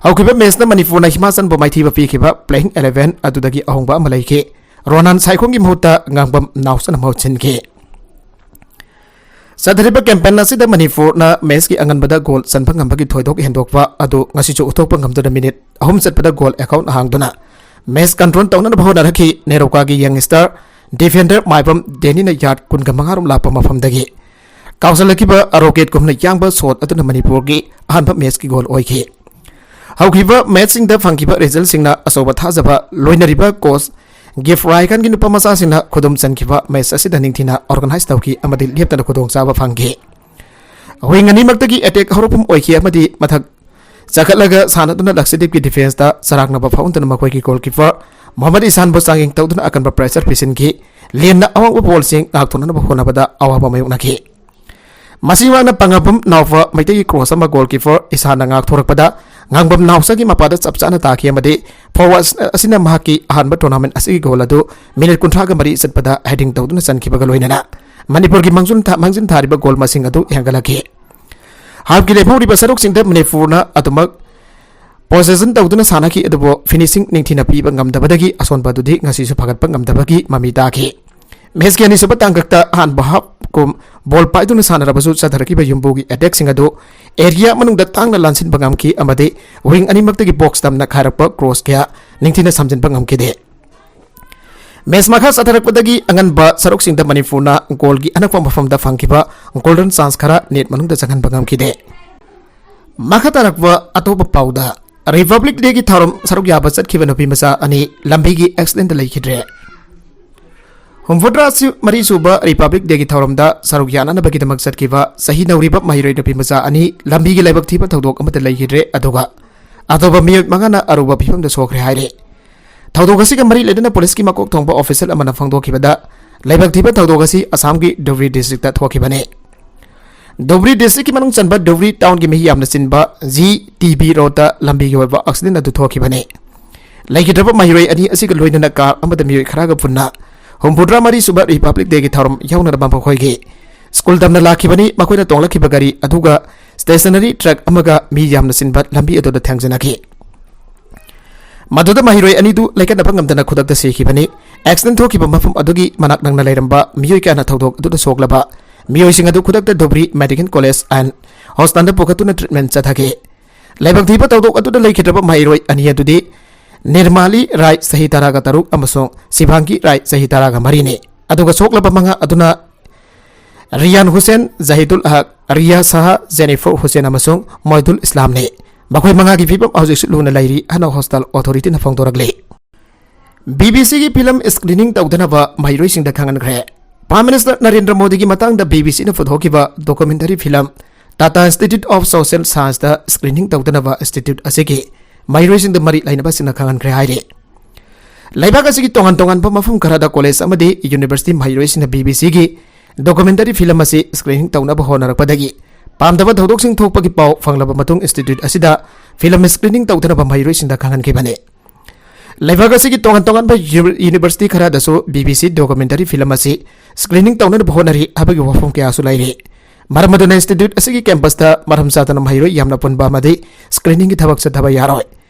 ꯍꯧꯈꯤꯕ match ꯇ ꯃꯅꯤꯄꯨꯔꯅ ꯍꯤꯃꯥꯆꯜꯕꯨ ꯃꯥꯏꯊꯤꯕ ꯄꯤꯈꯤꯕ playing eleven ꯑꯗꯨꯗꯒꯤ ꯑꯍꯣꯡꯕ ꯑꯃ ꯂꯩꯈꯤ꯫ ꯔꯣꯅꯥꯟ ꯁꯥꯏꯈꯣꯝꯒꯤ ꯃꯍꯨꯠꯇ ꯉꯥꯡꯕꯝ ꯅꯥꯎꯆꯅ ꯃꯍꯨꯠ ꯁꯤꯟꯈꯤ꯫ ꯆꯠꯊꯔꯤꯕ campaign ꯑꯁꯤꯗ ꯃꯅꯤꯄꯨꯔꯅ match ꯀꯤ ꯑꯉꯟꯕꯗ goal ꯆꯟꯕ ꯉꯝꯕꯒꯤ ꯊꯣꯏꯗꯣꯛ ꯍꯦꯟꯗꯣꯛꯄ ꯑꯗꯨ ꯉꯁꯤꯁꯨ ꯎꯠꯊꯣꯛꯄ ꯉꯝꯗꯨꯅ minute ꯑꯍꯨꯝ ꯆꯠꯄꯗ goal account ꯍꯥꯡꯗꯨꯅ match control ꯇꯧꯅꯅꯕ ꯍꯣꯠꯅꯔꯛꯈꯤ꯫ ꯅꯦꯔꯣꯀꯥꯒꯤ young star ꯗꯤꯐꯦꯟꯗꯔ ꯃꯥꯏꯕꯝ ꯗꯦꯅꯤꯅ ꯌꯥꯔꯗ ꯀꯨꯟꯒ ꯃꯉꯥ ꯔꯣꯝ ꯂꯥꯞꯄ ꯃꯐꯝꯗꯒꯤ ꯀꯥꯎꯁꯜꯂꯛꯈꯤꯕ ꯔꯣꯀꯦꯠꯀꯨꯝꯅ ꯌꯥꯡꯕ ꯁꯣꯠ ꯑꯗꯨꯅ ꯃꯅꯤꯄꯨꯔꯒꯤ ꯑꯍꯥꯟꯕ ꯃꯦꯆꯀꯤ ꯒꯣꯜ ꯑꯣꯏꯈꯤ꯫ ꯍꯧꯈꯤꯕ ꯃꯦꯆꯁꯤꯡꯗ ꯐꯪꯈꯤꯕ ꯔꯤꯖꯜꯁꯤꯡꯅ ꯑꯆꯧꯕ ꯊꯥꯖꯕ ꯂꯣꯏꯅꯔꯤꯕ ꯀꯣꯆ ꯒꯤꯐ ꯔꯥꯏꯀꯟꯒꯤ ꯅꯨꯄꯥ ꯃꯆꯥꯁꯤꯡꯅ ꯈꯨꯗꯨꯝ ꯆꯟꯈꯤꯕ ꯃꯦꯆ ꯑꯁꯤꯗ ꯅꯤꯡꯊꯤꯅ ꯑꯣꯔꯒꯅꯥꯏꯖ ꯇꯧꯈꯤ ꯑꯃꯗꯤ ꯂꯦꯞꯇꯅ ꯈꯨꯗꯣꯡꯆꯥꯕ ꯐꯪꯈꯤ꯫ ꯋꯤꯡ ꯑꯅꯤꯃꯛꯇꯒꯤ ꯑꯦꯇꯦꯛ ꯍꯧꯔꯛꯐꯝ ꯑꯣꯏꯈꯤ ꯑꯃꯗꯤ ꯃꯊꯛ ꯆꯥꯈꯠꯂꯒ ꯁꯥꯟꯅꯗꯨꯅ ꯂꯛꯁꯗꯤꯞꯀꯤ ꯗꯤꯐꯦꯟꯁꯇ ꯆꯔꯥꯛꯅꯕ ꯐꯥꯎꯍꯟꯗꯨꯅ ꯃꯈꯣꯏꯒꯤ ꯒꯣꯜꯀꯤꯄꯔ ꯃꯣꯍꯝꯃꯗ ꯏꯁꯥꯟꯕꯨ ꯆꯥꯡꯌꯦꯡ ꯇꯧꯗꯨꯅ ꯑꯀꯟꯕ ꯄ꯭ꯔꯦꯁꯔ ꯄꯤꯁꯤꯟꯈꯤ꯫ ꯂꯦꯟꯅ ꯑꯋꯥꯡꯕ ꯕꯣꯜꯁꯤꯡ ꯉꯥꯛꯊꯣꯛꯅꯅꯕ ꯍꯣꯠꯅꯕꯗ ꯑꯋꯥꯕ ꯃꯥꯌꯣꯛꯅꯈꯤ꯫ ꯃꯁꯤ ꯃꯍꯥꯛꯅ ꯄꯥꯡꯒꯟꯐꯝ ꯅꯥꯎꯐ ꯃꯩꯇꯩꯒꯤ ꯀ꯭ꯔꯣꯁ ꯑꯃ ꯒꯣꯜꯀꯤꯄꯔ ꯏꯁꯥꯟꯅ ꯉꯥꯛꯊꯣꯔꯛꯄꯗ ꯉꯥꯡꯐꯝ ꯅꯥꯎꯆꯥꯒꯤ ꯃꯄꯥꯗ ꯆꯞ ꯆꯥꯅ ꯇꯥꯈꯤ ꯑꯃꯗꯤ ꯐꯣꯔꯋꯥꯔꯗ ꯑꯁꯤꯅ ꯃꯍꯥꯛꯀꯤ ꯑꯍꯥꯟꯕ ꯇꯣꯔꯅꯥꯃꯦꯟ ꯑꯁꯤꯒꯤ ꯒꯣꯜ ꯑꯗꯨ ꯃꯤꯅꯤꯠ ꯀꯨꯟꯊ꯭ꯔꯥꯒ ꯃꯔꯤ ꯆꯠꯄꯗ ꯍꯦꯗꯤꯡ ꯇꯧꯗꯨꯅ ꯆꯟꯈꯤꯕꯒ ꯂꯣꯏꯅꯅ ꯃꯅꯤꯄꯨꯔꯒꯤ ꯃꯥꯡꯖꯨꯟ ꯊꯥ-, ꯃꯥꯡꯖꯤꯟ ꯊꯥꯔꯤꯕ ꯒꯣꯜ ꯃꯁꯤꯡ ꯑꯗꯨ ꯍꯦꯟꯒꯠꯂꯛꯈꯤ꯫ ꯍꯥꯞꯀꯤ ꯂꯦꯝꯍꯧꯔꯤꯕ ꯁꯔꯨꯛꯁꯤꯡꯗ ꯃꯅꯤꯄꯨꯔꯅ ꯑꯗꯨꯃꯛ ꯄꯣꯁꯦꯁꯟ ꯇꯧꯗꯨꯅ ꯁꯥꯟꯅꯈꯤ, ꯑꯗꯨꯕꯨ ꯐꯤꯅꯤꯁꯤꯡ ꯅꯤꯡꯊꯤꯅ ꯄꯤꯕ ꯉꯝꯗꯕꯗꯒꯤ ꯑꯁꯣꯟꯕ ꯑꯗꯨꯗꯤ ꯉꯁꯤꯁꯨ ꯐꯒꯠꯄ ꯉꯝꯗꯕꯒꯤ ꯃꯃꯤ ꯇꯥꯈꯤ꯫ ꯃꯦꯆꯀꯤ ꯑꯅꯤꯁꯨꯕ ꯇꯥꯡꯀꯛꯇ ꯑꯍꯥꯟꯕ ꯍꯥꯞ ꯀꯨꯝ ꯕꯣꯜ ꯄꯥꯏꯗꯨꯅ ꯁꯥꯟꯅꯔꯕꯁꯨ ꯆꯠꯊꯔꯛꯈꯤꯕ ꯌꯨꯝꯕꯨꯒꯤ ꯑꯦꯇꯦꯛꯁꯤꯡ ꯑꯗꯨ ꯑꯦꯔꯤꯌꯥ ꯃꯅꯨꯡꯗ ꯇꯥꯡꯅ ꯂꯥꯟꯁꯤꯟꯕ ꯉꯝꯈꯤ ꯑꯃꯗꯤ ꯋꯤꯡ ꯑꯅꯤꯃꯛꯇꯒꯤ ꯕꯣꯛꯁ ꯇꯝꯅ ꯈꯥꯏꯔꯛꯄ ꯀ꯭ꯔꯣꯁ ꯀꯌꯥ ꯅꯤꯡꯊꯤꯅ ꯁꯝꯖꯤꯟꯕ ꯉꯝꯈꯤꯗꯦ꯫ ꯃꯦꯆ ꯃꯈꯥ ꯆꯠꯊꯔꯛꯄꯗꯒꯤ ꯑꯉꯟꯕ ꯁꯔꯨꯛꯁꯤꯡꯗ ꯃꯅꯤꯄꯨꯔꯅ ꯒꯣꯜꯒꯤ ꯑꯅꯛꯄ ꯃꯐꯝꯗ ꯐꯪꯈꯤꯕ ꯒꯣꯜꯗꯟ ꯆꯥꯟꯁ ꯈꯔ ꯅꯦꯠ ꯃꯅꯨꯡꯗ ꯆꯪꯍꯟꯕ ꯉꯝꯈꯤꯗꯦ꯫ ꯃꯈꯥ ꯇꯥꯔꯛꯄ ꯑꯇꯣꯞꯄ ꯄꯥꯎꯗ, ꯔꯤꯄꯕ꯭ꯂꯤꯛ ꯗꯦꯒꯤ ꯊꯧꯔꯝ ꯁꯔꯨꯛ ꯌꯥꯕ ꯆꯠꯈꯤꯕ ꯅꯨꯄꯤ ꯃꯆꯥ ꯑꯅꯤ ꯂꯝꯕꯤꯒꯤ ꯑꯦꯛꯁꯤꯗꯦꯟꯗ ꯂꯩꯈꯤꯗ꯭ꯔꯦ꯫ ꯍꯨꯝꯐꯨꯇꯔꯥ ꯁꯨ-, ꯃꯔꯤ ꯁꯨꯕ ꯔꯤꯄꯕ꯭ꯂꯤꯛ ꯗꯦꯒꯤ ꯊꯧꯔꯝꯗ ꯁꯔꯨꯛ ꯌꯥꯅꯅꯕꯒꯤꯗꯃꯛ ꯆꯠꯈꯤꯕ ꯆꯍꯤ ꯅꯧꯔꯤꯕ ꯃꯍꯩꯔꯣꯏ ꯅꯨꯄꯤ ꯃꯆꯥ ꯑꯅꯤ ꯂꯝꯕꯤꯒꯤ ꯂꯥꯏꯕꯛ ꯊꯤꯕ ꯊꯧꯗꯣꯛ ꯑꯃꯗ ꯂꯩꯈꯤꯗ꯭ꯔꯦ, ꯑꯗꯨꯒ ꯑꯇꯣꯞꯄ ꯃꯤꯑꯣꯏ ꯃꯉꯥꯅ ꯑꯔꯨꯕ ꯐꯤꯕꯝꯗ ꯁꯣꯛꯈ꯭ꯔꯦ ꯍꯥꯏꯔꯦ꯫ ꯊꯧꯗꯣꯛ ꯑꯁꯤꯒ ꯃꯔꯤ ꯂꯩꯅꯅ ꯄꯨꯂꯤꯁꯀꯤ ꯃꯀꯣꯛ ꯊꯣꯡꯕ ꯑꯣꯐꯤꯁꯤꯌꯦꯜ ꯑꯃꯅ ꯐꯣꯡꯗꯣꯛꯈꯤꯕꯗ, ꯂꯥꯏꯕꯛ ꯊꯤꯕ ꯊꯧꯗꯣꯛ ꯑꯁꯤ ꯑꯁꯥꯝꯒꯤ ꯙꯨꯕ꯭ꯔꯤ ꯗꯤꯁꯇ꯭ꯔꯤꯛꯇ ꯊꯣꯛꯈꯤꯕꯅꯤ꯫ ꯙꯨꯕ꯭ꯔꯤ ꯗꯤꯁꯇ꯭ꯔꯤꯛꯀꯤ ꯃꯅꯨꯡ ꯆꯟꯕ ꯙꯨꯕ꯭ꯔꯤ ꯇꯥꯎꯟꯒꯤ ꯃꯤ ꯌꯥꯝꯅ ꯆꯤꯟꯕ ꯖꯤ ꯇꯤ ꯕꯤ ꯔꯣꯗꯇ ꯂꯝꯕꯤꯒꯤ ꯑꯣꯏꯕ ꯑꯦꯛꯁꯤꯗꯦꯟ ꯑꯗꯨ ꯊꯣꯛꯈꯤꯕꯅꯤ꯫ ꯂꯩꯈꯤꯗ꯭ꯔꯕ ꯃꯍꯩꯔꯣꯏ ꯑꯅꯤ ꯑꯁꯤꯒ ꯂꯣꯏꯅꯅ ꯀꯥꯔ ꯑꯃꯗ ꯃꯤꯑꯣꯏ ꯈꯔꯒ ꯄꯨꯟꯅ ꯍꯨꯝꯐꯨꯇꯔꯥ ꯃꯔꯤ ꯁꯨꯕ ꯔꯤꯄꯕ꯭ꯂꯤꯛ ꯗꯦꯒꯤ ꯊꯧꯔꯝ ꯌꯥꯎꯅꯅꯕ ꯃꯈꯣꯏꯒꯤ ꯁ꯭ꯀꯨꯜ ꯇꯝꯅ ꯂꯥꯛꯈꯤꯕꯅꯤ꯫ ꯃꯈꯣꯏꯅ ꯇꯣꯡꯂꯛꯈꯤꯕ ꯒꯥꯔꯤ ꯑꯗꯨꯒ ꯁ꯭ꯇꯦꯁꯅꯔꯤ ꯇ꯭ꯔꯛ ꯑꯃꯒ ꯃꯤ ꯌꯥꯝꯅ ꯆꯤꯟꯕ ꯂꯝꯕꯤ ꯑꯗꯨꯗ ꯊꯦꯡꯖꯤꯟꯅꯈꯤ꯫ ꯃꯗꯨꯗ ꯃꯍꯩꯔꯣꯏ ꯑꯅꯤꯗꯨ ꯂꯩꯀꯠꯅꯕ ꯉꯝꯗꯅ ꯈꯨꯗꯛꯇ ꯁꯤꯈꯤꯕꯅꯤ꯫ ꯑꯦꯛꯁꯤꯗꯦꯟ ꯊꯣꯛꯈꯤꯕ ꯃꯐꯝ ꯑꯗꯨꯒꯤ ꯃꯅꯥꯛ ꯅꯛꯅ ꯂꯩꯔꯝꯕ ꯃꯤꯑꯣꯏ ꯀꯌꯥꯅ ꯊꯧꯗꯣꯛ ꯑꯗꯨꯗ ꯁꯣꯛꯂꯕ ꯃꯤꯑꯣꯏꯁꯤꯡ ꯑꯗꯨ ꯈꯨꯗꯛꯇ ꯙꯨꯕ꯭ꯔꯤ ꯃꯦꯗꯤꯀꯦꯜ ꯀꯣꯂꯦꯖ ꯑꯦꯟ ꯍꯣꯁꯄꯤꯇꯥꯜꯗ ꯄꯨꯈꯠꯇꯨꯅ ꯇ꯭ꯔꯤꯠꯃꯦꯟ ꯆꯠꯊꯈꯤ꯫ ꯂꯥꯏꯕꯛ ꯊꯤꯕ ꯊꯧꯗꯣꯛ ꯑꯗꯨꯗ ꯂꯩꯈꯤꯗ꯭ꯔꯕ ꯃꯍꯩꯔꯣꯏ ꯑꯅꯤ ꯑꯗꯨꯗꯤ ꯅꯤꯔꯃꯥꯂꯤ ꯔꯥꯏ, ꯆꯍꯤ ꯇꯔꯥꯒ ꯇꯔꯨꯛ, ꯑꯃꯁꯨꯡ ꯁꯤꯚꯥꯡꯒꯤ ꯔꯥꯏ, ꯆꯍꯤ ꯇꯔꯥꯒ ꯃꯔꯤꯅꯤ꯫ ꯑꯗꯨꯒ ꯁꯣꯛꯂꯕ ꯃꯉꯥ ꯑꯗꯨꯅ ꯔꯤꯌꯥꯟ ꯍꯨꯁꯦꯟ, ꯖꯍꯤꯗꯨꯜ ꯍꯛ, ꯔꯤꯌꯥ ꯁꯍꯥ, ꯖꯦꯅꯤꯐꯔ ꯍꯨꯁꯦꯟ ꯑꯃꯁꯨꯡ ꯃꯣꯏꯗꯨꯜ ꯏꯁꯂꯥꯝꯅꯤ꯫ ꯃꯈꯣꯏ ꯃꯉꯥꯒꯤ ꯐꯤꯕꯝ ꯍꯧꯖꯤꯛꯁꯨ ꯂꯨꯅ ꯂꯩꯔꯤ ꯍꯥꯏꯅ ꯍꯣꯁꯇꯥꯜ ꯑꯣꯊꯣꯔꯤꯇꯤꯅ ꯐꯣꯡꯗꯣꯔꯛꯂꯤ꯫ ꯕꯤ ꯕꯤ ꯁꯤꯒꯤ ꯐꯤꯂꯝ ꯁ꯭ꯀ꯭ꯔꯤꯅꯤꯡ ꯇꯧꯗꯅꯕ ꯃꯍꯩꯔꯣꯏꯁꯤꯡꯗ ꯈꯪꯍꯟꯈ꯭ꯔꯦ꯫ ꯄ꯭ꯔꯥꯏꯝ ꯃꯤꯅꯤꯁꯇꯔ ꯅꯔꯦꯟꯗ꯭ꯔ ꯃꯣꯗꯤꯒꯤ ꯃꯇꯥꯡꯗ ꯕꯤ ꯕꯤ ꯁꯤꯅ ꯄꯨꯊꯣꯛꯈꯤꯕ documentary film Tata institute of social ꯁꯥꯏꯟꯁꯇ ꯁ꯭ꯀ꯭ꯔꯤꯅꯤꯡ ꯇꯧꯗꯅꯕ ꯏꯟꯁꯇꯤꯇ꯭ꯌꯨꯠ ꯑꯁꯤꯒꯤ ꯃꯍꯩꯔꯣꯏꯁꯤꯡꯗ ꯃꯔꯤ ꯂꯩꯅꯕꯁꯤꯡꯅ ꯈꯪꯍꯟꯈ꯭ꯔꯦ ꯍꯥꯏꯔꯤ꯫ ꯂꯩꯕꯥꯛ ꯑꯁꯤꯒꯤ ꯇꯣꯉꯥꯟ ꯇꯣꯉꯥꯟꯕ ꯃꯐꯝ ꯈꯔꯗ ꯀꯣꯂꯦꯖ ꯑꯃꯗꯤ ꯌꯨꯅꯤꯚꯔꯁꯤꯇꯤ ꯃꯍꯩꯔꯣꯏꯁꯤꯡꯅ ꯕꯤ ꯕꯤ ꯁꯤꯒꯤ ꯗꯣꯀꯨꯃꯦꯟꯇꯔꯤ ꯐꯤꯂꯝ ꯑꯁꯤ ꯁ꯭ꯀ꯭ꯔꯤꯅꯤꯡ ꯇꯧꯅꯕ ꯍꯣꯠꯅꯔꯛꯄꯗꯒꯤ ꯄꯥꯝꯗꯕ ꯊꯧꯗꯣꯛꯁꯤꯡ ꯊꯣꯛꯄꯒꯤ ꯄꯥꯎ ꯐꯪꯂꯕ ꯃꯇꯨꯡ ꯏꯟꯁꯇꯤꯇ꯭ꯌꯨꯠ ꯑꯁꯤꯗ ꯐꯤꯂꯝ ꯁ꯭ꯀ꯭ꯔꯤꯅꯤꯡ ꯇꯧꯗꯅꯕ ꯃꯍꯩꯔꯣꯏꯁꯤꯡꯗ ꯈꯪꯍꯟꯈꯤꯕꯅꯤ꯫ ꯂꯩꯕꯥꯛ ꯑꯁꯤꯒꯤ ꯇꯣꯉꯥꯟ ꯇꯣꯉꯥꯟꯕ ꯌꯨ-, ꯌꯨꯅꯤꯚꯔꯁꯤꯇꯤ ꯈꯔꯗꯁꯨ B B C documentary film ꯑꯁꯤ ꯁ꯭ꯀ꯭ꯔꯤꯅꯤꯡ ꯇꯧꯅꯅꯕ ꯍꯣꯠꯅꯔꯤ ꯍꯥꯏꯕꯒꯤ ꯋꯥꯐꯝ ꯀꯌꯥꯁꯨ ꯂꯩꯔꯤ꯫ ꯃꯔꯝ ꯑꯗꯨꯅ ꯏꯟꯁꯇꯤꯇ꯭ꯌꯨꯠ ꯑꯁꯤꯒꯤ ꯀꯦꯝꯄꯁꯇ ꯃꯔꯝ ꯆꯥꯗꯅ ꯃꯍꯩꯔꯣꯏ ꯌꯥꯝꯅ ꯄꯨꯟꯕ ꯑꯃꯗꯤ ꯁ꯭ꯀ꯭ꯔꯤꯅꯤꯡꯒꯤ ꯊꯕꯛ ꯆꯠꯊꯕ ꯌꯥꯔꯣꯏ꯫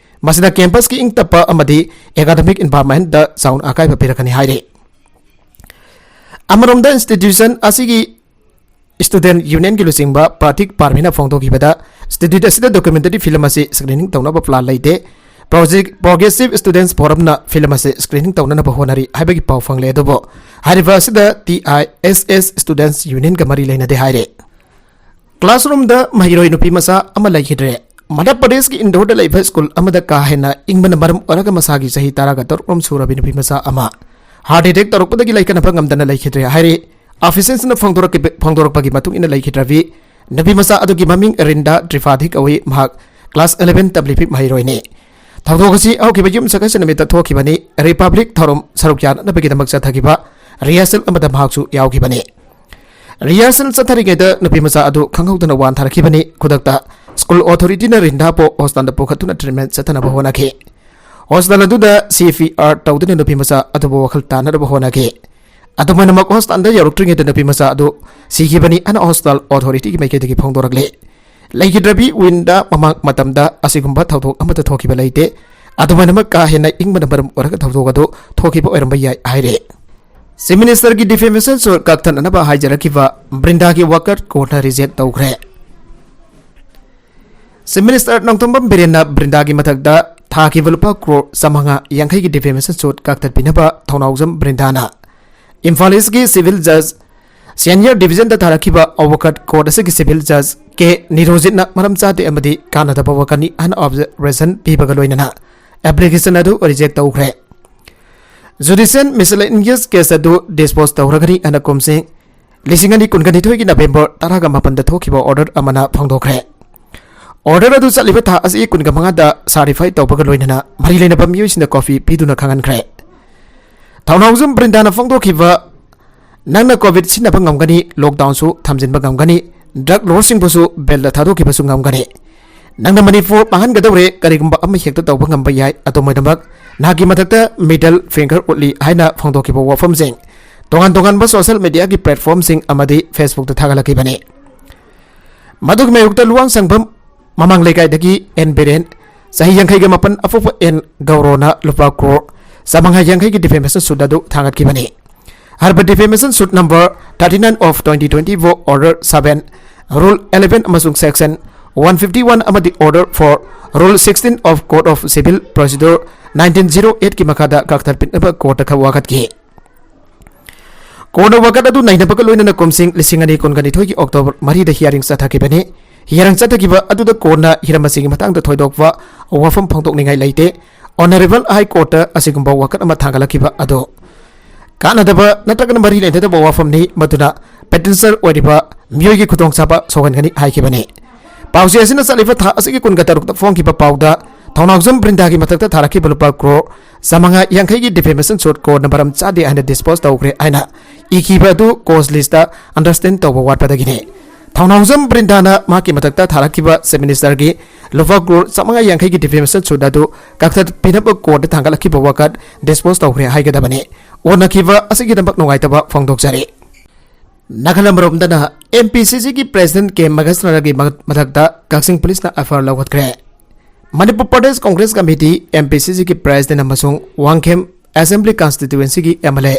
ꯃꯁꯤꯗ ꯀꯦꯝꯄꯁꯀꯤ ꯏꯪ ꯇꯞꯄ ꯑꯃꯗꯤ ꯑꯦꯀꯥꯗꯃꯤꯛ ꯏꯟꯚꯥꯏꯔꯟꯃꯦꯟꯗ ꯆꯥꯎꯅ ꯑꯀꯥꯏꯕ ꯄꯤꯔꯛꯀꯅꯤ ꯍꯥꯏꯔꯤ꯫ ꯑꯃꯔꯣꯝꯗ ꯏꯟꯁꯇꯤꯇ꯭ꯌꯨꯁꯟ ꯑꯁꯤꯒꯤ ꯁ꯭ꯇꯨꯗꯦꯟꯠ ꯌꯨꯅꯤꯌꯟꯒꯤ ꯂꯨꯆꯤꯡꯕ ꯄ꯭ꯔꯥꯇꯤꯛ ꯄꯥꯔꯃꯤꯅ ꯐꯣꯡꯗꯣꯛꯈꯤꯕꯗ, ꯏꯟꯁꯇꯤꯇ꯭ꯌꯨꯠ ꯑꯁꯤꯗ ꯗꯣꯀꯨꯃꯦꯟꯇꯔꯤ ꯐꯤꯂꯝ ꯑꯁꯤ ꯁ꯭ꯀ꯭ꯔꯤꯅꯤꯡ ꯇꯧꯅꯕ ꯄ꯭ꯂꯥꯟ ꯂꯩꯇꯦ꯫ ꯄ꯭ꯔꯣꯖꯦꯛ ꯄ꯭ꯔꯣꯒ꯭ꯔꯦꯁꯤꯚ ꯁ꯭ꯇꯨꯗꯦꯟꯠꯁ ꯐꯣꯔꯝꯅ ꯐꯤꯂꯝ ꯑꯁꯤ ꯁ꯭ꯀ꯭ꯔꯤꯅꯤꯡ ꯇꯧꯅꯅꯕ ꯍꯣꯠꯅꯔꯤ ꯍꯥꯏꯕꯒꯤ ꯄꯥꯎ ꯐꯪꯂꯦ꯫ ꯑꯗꯨꯕꯨ ꯍꯥꯏꯔꯤꯕ ꯑꯁꯤꯗ ꯇꯤ ꯑꯥꯏ ꯑꯦꯁ ꯑꯦꯁ ꯁ꯭ꯇꯨꯗꯦꯟꯠꯁ ꯌꯨꯅꯤꯌꯟꯒ ꯃꯔꯤ ꯂꯩꯅꯗꯦ ꯍꯥꯏꯔꯦ꯫ ꯀ꯭ꯂꯥꯁꯔꯨꯝꯗ ꯃꯍꯩꯔꯣꯏ ꯅꯨꯄꯤ ꯃꯆꯥ ꯑꯃ ꯂꯩꯈꯤꯗ꯭ꯔꯦ꯫ ꯃꯙ꯭ꯌ ꯄ꯭ꯔꯗꯦꯁꯀꯤ ꯏꯟꯗꯣꯔꯗ ꯂꯩꯕ ꯁ꯭ꯀꯨꯜ ꯑꯃꯗ ꯀꯥ ꯍꯦꯟꯅ ꯏꯪꯕꯅ ꯃꯔꯝ ꯑꯣꯏꯔꯒ ꯃꯁꯥꯒꯤ ꯆꯍꯤ ꯇꯔꯥꯒ ꯇꯔꯨꯛ ꯂꯣꯝ ꯁꯨꯔꯕꯤ ꯅꯨꯄꯤ ꯃꯆꯥ ꯑꯃ ꯍꯥꯔꯠ ꯑꯦꯇꯦꯛ ꯇꯧꯔꯛꯄꯗꯒꯤ ꯂꯩꯈꯠꯅꯕ ꯉꯝꯗꯅ ꯂꯩꯈꯤꯗ꯭ꯔꯦ ꯍꯥꯏꯔꯤ꯫ ꯑꯣꯐꯤꯁꯤꯌꯦꯜꯁꯅ ꯐꯣꯡꯗꯣꯔꯛꯈꯤꯕ-, ꯐꯣꯡꯗꯣꯔꯛꯄꯒꯤ ꯃꯇꯨꯡ ꯏꯟꯅ ꯂꯩꯈꯤꯗ꯭ꯔꯕꯤ ꯅꯨꯄꯤ ꯃꯆꯥ ꯑꯗꯨꯒꯤ ꯃꯃꯤꯡ ꯔꯤꯟꯗꯥ ꯇ꯭ꯔꯤꯄꯥꯊꯤ ꯀꯧꯏ꯫ ꯃꯍꯥꯛ ꯀ꯭ꯂꯥꯁ ꯑꯦꯂꯦꯚꯦꯟ ꯇꯝꯂꯤꯕꯤ ꯃꯍꯩꯔꯣꯏꯅꯤ꯫ ꯊꯧꯗꯣꯛ ꯑꯁꯤ ꯍꯧꯈꯤꯕ ꯌꯨꯝꯁꯀꯩꯁ ꯅꯨꯃꯤꯠꯇ ꯊꯣꯛꯈꯤꯕꯅꯤ꯫ ꯔꯤꯄꯕ꯭ꯂꯤꯛ ꯊꯧꯔꯝ ꯁꯔꯨꯛ ꯌꯥꯅꯅꯕꯒꯤꯗꯃꯛ ꯆꯠꯊꯈꯤꯕ ꯔꯤꯍꯔꯁꯦꯜ ꯑꯃꯗ ꯃꯍꯥꯛꯁꯨ ꯌꯥꯎꯈꯤꯕꯅꯤ꯫ ꯔꯤꯍꯔꯁꯦꯜ ꯆꯠꯊꯔꯤꯉꯩꯗ ꯅꯨꯄꯤ ꯃꯆꯥ ꯑꯗꯨ ꯈꯪꯍꯧꯗꯅ ꯋꯥꯟꯊꯔꯛꯈꯤꯕꯅꯤ꯫ ꯈꯨꯗꯛꯇ ꯁ꯭ꯀꯨꯜ ꯑꯣꯊꯣꯔꯤꯇꯤꯅ ꯔꯤꯟꯗꯥꯕꯨ ꯍꯣꯁꯄꯤꯇꯥꯜꯗ ꯄꯨꯈꯠꯇꯨꯅ ꯇ꯭ꯔꯤꯠꯃꯦꯟꯠ ꯆꯠꯊꯅꯕ ꯍꯣꯠꯅꯈꯤ꯫ ꯍꯣꯁꯄꯤꯇꯥꯜ ꯑꯗꯨꯗ ꯁꯤ ꯄꯤ ꯑꯥꯔ ꯇꯧꯗꯨꯅ ꯅꯨꯄꯤ ꯃꯆꯥ ꯑꯗꯨꯕꯨ ꯋꯥꯈꯜ ꯇꯥꯅꯅꯕ ꯍꯣꯠꯅꯈꯤ꯫ ꯑꯗꯨꯝ ꯑꯣꯏꯅꯃꯛ, ꯍꯣꯁꯄꯤꯇꯥꯜꯗ ꯌꯧꯔꯛꯇ꯭ꯔꯤꯉꯩꯗ ꯅꯨꯄꯤ ꯃꯆꯥ ꯑꯗꯨ ꯁꯤꯈꯤꯕꯅꯤ ꯍꯥꯏꯅ ꯍꯣꯁꯄꯤꯇꯥꯜ ꯑꯣꯊꯣꯔꯤꯇꯤꯒꯤ ꯃꯥꯏꯀꯩꯗꯒꯤ ꯐꯣꯡꯗꯣꯔꯛꯂꯤ꯫ ꯂꯩꯈꯤꯗ꯭ꯔꯕꯤ ꯋꯤꯟꯗ ꯃꯃꯥꯡ ꯃꯇꯝꯗ ꯑꯁꯤꯒꯨꯝꯕ ꯊꯧꯗꯣꯛ ꯑꯃꯠꯇ ꯊꯣꯛꯈꯤꯕ ꯂꯩꯇꯦ꯫ ꯑꯗꯨꯝ ꯑꯣꯏꯅꯃꯛ, ꯀꯥ ꯍꯦꯟꯅ ꯏꯪꯕꯅ ꯃꯔꯝ ꯑꯣꯏꯔꯒ ꯊꯧꯗꯣꯛ ꯑꯗꯨ ꯊꯣꯛꯈꯤꯕ ꯑꯣꯏꯔꯝꯕ ꯌꯥꯏ ꯍꯥꯏꯔꯦ꯫ ꯆꯤꯐ ꯃꯤꯅꯤꯁꯇꯔꯒꯤ ꯗꯤꯐꯦꯃꯦꯁꯟ ꯁꯨꯠ ꯀꯛꯊꯠꯅꯅꯕ ꯍꯥꯏꯖꯔꯛꯈꯤꯕ ꯕ꯭ꯔꯤꯟꯗꯥꯒꯤ ꯋꯥꯀꯠ ꯀꯣꯔꯠꯅ ꯔꯤꯖꯦꯛ ꯇꯧꯈ꯭ꯔꯦ꯫ ꯆꯤꯐ ꯃꯤꯅꯤꯁꯇꯔ ꯅꯣꯡꯊꯣꯝꯕꯝ ꯕꯤꯔꯦꯟꯅ ꯕ꯭ꯔꯤꯟꯗꯥꯒꯤ ꯃꯊꯛꯇ ꯊꯥꯈꯤꯕ ꯂꯨꯄꯥ ꯀ꯭ꯔꯣꯔ ꯆꯥꯃꯉꯥ ꯌꯥꯡꯈꯩꯒꯤ defamation suit ꯀꯛꯊꯠꯄꯤꯅꯕ ꯊꯧꯅꯥꯎꯖꯝ ꯕ꯭ꯔꯤꯟꯗꯥꯅ ꯏꯝꯐꯥꯜ ꯏꯁꯀꯤ civil judge senior division ꯗ ꯊꯥꯔꯛꯈꯤꯕ ꯑꯋꯀꯠ court ꯑꯁꯤꯒꯤ civil judge ꯀꯦ ꯅꯤꯔꯣꯖꯤꯠꯅ ꯃꯔꯝ ꯆꯥꯗꯦ ꯑꯃꯗꯤ ꯀꯥꯟꯅꯗꯕ ꯋꯥꯀꯠꯅꯤ ꯍꯥꯏꯅ observation ꯄꯤꯕꯒ ꯂꯣꯏꯅꯅ application ꯑꯗꯨ reject ꯇꯧꯈ꯭ꯔꯦ꯫ Judicial miscellaneous case ꯑꯗꯨ dispose ꯇꯧꯔꯒꯅꯤ ꯍꯥꯏꯅ ꯀꯨꯝꯁꯤꯡ ꯂꯤꯁꯤꯡ ꯑꯅꯤ ꯀꯨꯟꯒ ꯅꯤꯊꯣꯏꯒꯤ November ꯇꯔꯥꯒ ꯃꯥꯄꯟꯗ ꯊꯣꯛꯈꯤꯕ order ꯑꯃꯅ ꯐꯣꯡꯗꯣꯛꯈ꯭ꯔꯦ꯫ Order ꯑꯗꯨ ꯆꯠꯂꯤꯕ ꯊꯥ ꯑꯁꯤꯒꯤ ꯀꯨꯟꯒ ꯃꯉꯥꯗ certify ꯇꯧꯕꯒ ꯂꯣꯏꯅꯅ ꯃꯔꯤ ꯂꯩꯅꯕ ꯃꯤꯑꯣꯏꯁꯤꯡꯗ copy ꯄꯤꯗꯨꯅ ꯈꯪꯍꯟꯈ꯭ꯔꯦ꯫ ꯊꯧꯅꯥꯎꯖꯝ ꯕ꯭ꯔꯤꯟꯗꯥꯅ ꯐꯣꯡꯗꯣꯛꯈꯤꯕ, "ꯅꯪꯅ COVID ꯁꯤꯟꯅꯕ ꯉꯝꯒꯅꯤ, lockdown ꯁꯨ ꯊꯝꯖꯤꯟꯕ ꯉꯝꯒꯅꯤ, drug lord ꯁꯤꯡꯕꯨꯁꯨ bail ꯗ ꯊꯥꯗꯣꯛꯈꯤꯕꯁꯨ ꯉꯝꯒꯅꯤ꯫ ꯅꯪꯅ ꯃꯅꯤꯄꯨꯔ ꯃꯥꯡꯍꯟꯒꯗꯧꯔꯦ, ꯀꯔꯤꯒꯨꯝꯕ ꯑꯃ ꯍꯦꯛꯇ ꯇꯧꯕ ꯉꯝꯕ ꯌꯥꯏ, ꯑꯗꯨꯝ ꯑꯣꯏꯅꯃꯛ ꯅꯍꯥꯛꯀꯤ ꯃꯊꯛꯇ middle finger ꯎꯠꯂꯤ" ꯍꯥꯏꯅ ꯐꯣꯡꯗꯣꯛꯈꯤꯕ ꯋꯥꯐꯝꯁꯤꯡ ꯇꯣꯉꯥꯟ ꯇꯣꯉꯥꯟꯕ social media ꯒꯤ platform ꯁꯤꯡ ꯑꯃꯗꯤ Facebook ꯇ ꯊꯥꯒꯠꯂꯛꯈꯤꯕꯅꯤ꯫ ꯃꯗꯨꯒꯤ ꯃꯥꯌꯣꯛꯇ ꯂꯨꯋꯥꯡꯁꯪꯕꯝ ꯃꯃꯥꯡ ꯂꯩꯀꯥꯏꯗꯒꯤ ꯑꯦꯟ ꯕꯤꯔꯦꯟ, ꯆꯍꯤ ꯌꯥꯡꯈꯩꯒ ꯃꯥꯄꯟ, ꯑꯄꯣꯛꯄ ꯑꯦꯟ ꯒꯧꯔꯣꯅ ꯂꯨꯄꯥ ꯀ꯭ꯔꯣꯔ ꯆꯥꯃꯉꯥ ꯌꯥꯡꯈꯩꯒꯤ defamation suit ꯑꯗꯨ ꯊꯥꯡꯒꯠꯈꯤꯕꯅꯤ꯫ ꯍꯥꯏꯔꯤꯕ defamation suit number thirty nine of twenty twenty four, order seven, rule eleven ꯑꯃꯁꯨꯡ section one fifty one ꯑꯃꯗꯤ order four, rule sixteen of Code of Civil Procedure nineteen zero eight ꯀꯤ ꯃꯈꯥꯗ ꯀꯛꯊꯠꯄꯤꯅꯕ court ꯇ ꯋꯥꯀꯠꯈꯤ꯫ Court ꯅ ꯋꯥꯀꯠ ꯑꯗꯨ ꯅꯩꯅꯕꯒ ꯂꯣꯏꯅꯅ ꯀꯨꯝꯁꯤꯡ ꯂꯤꯁꯤꯡ ꯑꯅꯤ ꯀꯨꯟꯒ ꯅꯤꯊꯣꯏꯒꯤ October ꯃꯔꯤꯗ hearing ꯆꯠꯊꯈꯤꯕꯅꯤ꯫ Hearing ꯆꯠꯊꯈꯤꯕ ꯑꯗꯨꯗ court ꯅ ꯍꯤꯔꯝ ꯑꯁꯤꯒꯤ ꯃꯇꯥꯡꯗ ꯊꯣꯏꯗꯣꯛꯄ ꯋꯥꯐꯝ ꯐꯣꯡꯗꯣꯛꯅꯤꯡꯉꯥꯏ ꯂꯩꯇꯦ꯫ Honourable High Court ꯇ ꯑꯁꯤꯒꯨꯝꯕ ꯋꯥꯀꯠ ꯑꯃ ꯊꯥꯡꯒꯠꯂꯛꯈꯤꯕ ꯑꯗꯨ ꯀꯥꯟꯅꯗꯕ ꯅꯠꯇ꯭ꯔꯒꯅ ꯃꯔꯤ ꯂꯩꯅꯗꯕ ꯋꯥꯐꯝꯅꯤ, ꯃꯗꯨꯅ petitioner ꯑꯣꯏꯔꯤꯕ ꯃꯤꯑꯣꯏꯒꯤ ꯈꯨꯗꯣꯡꯆꯥꯕ ꯁꯣꯛꯍꯟꯒꯅꯤ ꯍꯥꯏꯈꯤꯕꯅꯤ꯫ ꯄꯥꯎꯆꯦ ꯑꯁꯤꯅ ꯆꯠꯂꯤꯕ ꯊꯥ ꯑꯁꯤꯒꯤ ꯀꯨꯟꯒ ꯇꯔꯨꯛꯇ ꯐꯣꯡꯈꯤꯕ ꯄꯥꯎꯗ ꯊꯧꯅꯥꯎꯖꯝ ꯕ꯭ꯔꯤꯟꯗꯥꯒꯤ ꯃꯊꯛꯇ ꯊꯥꯔꯛꯈꯤꯕ ꯂꯨꯄꯥ ꯀ꯭ꯔꯣꯔ ꯆꯥꯃꯉꯥ ꯌꯥꯡꯈꯩꯒꯤ defamation suit court ꯅ ꯃꯔꯝ ꯆꯥꯗꯦ ꯍꯥꯏꯅ dispose ꯇꯧꯈ꯭ꯔꯦ ꯍꯥꯏꯅ ꯏꯈꯤꯕ ꯑꯗꯨ cause list ꯇ understand ꯇꯧꯕ ꯋꯥꯠꯄꯗꯒꯤꯅꯤ꯫ ꯊꯧꯅꯥꯎꯖꯝ ꯕ꯭ꯔꯤꯟꯗꯥꯅ ꯃꯍꯥꯛꯀꯤ ꯃꯊꯛꯇ ꯊꯥꯔꯛꯈꯤꯕ Chief Minister ꯒꯤ ꯂꯨꯄꯥ ꯀ꯭ꯔꯣꯔ ꯆꯥꯃꯉꯥ ꯌꯥꯡꯈꯩꯒꯤ defamation suit ꯑꯗꯨ ꯀꯛꯊꯠꯄꯤꯅꯕ court ꯇ ꯊꯥꯡꯒꯠꯂꯛꯈꯤꯕ ꯋꯥꯀꯠ dispose ꯇꯧꯈ꯭ꯔꯦ ꯍꯥꯏꯒꯗꯕꯅꯤ꯫ ꯑꯣꯟꯅꯈꯤꯕ ꯑꯁꯤꯒꯤꯗꯃꯛ ꯅꯨꯡꯉꯥꯏꯇꯕ ꯐꯣꯡꯗꯣꯛꯆꯔꯤ꯫ Nagaland ꯃꯔꯣꯝꯗꯅ M P C C ꯒꯤ President ꯀꯦ ꯃꯒꯁꯅꯔꯒꯤ ꯃ-, ꯃꯊꯛꯇ ꯀꯛꯆꯤꯡ police ꯅ F I R ꯂꯧꯈꯠꯈ꯭ꯔꯦ꯫ Manipur Pradesh Congress Committee, M P C C ꯒꯤ President ꯑꯃꯁꯨꯡ ꯋꯥꯡꯈꯦꯝ Assembly Constituency ꯒꯤ M L A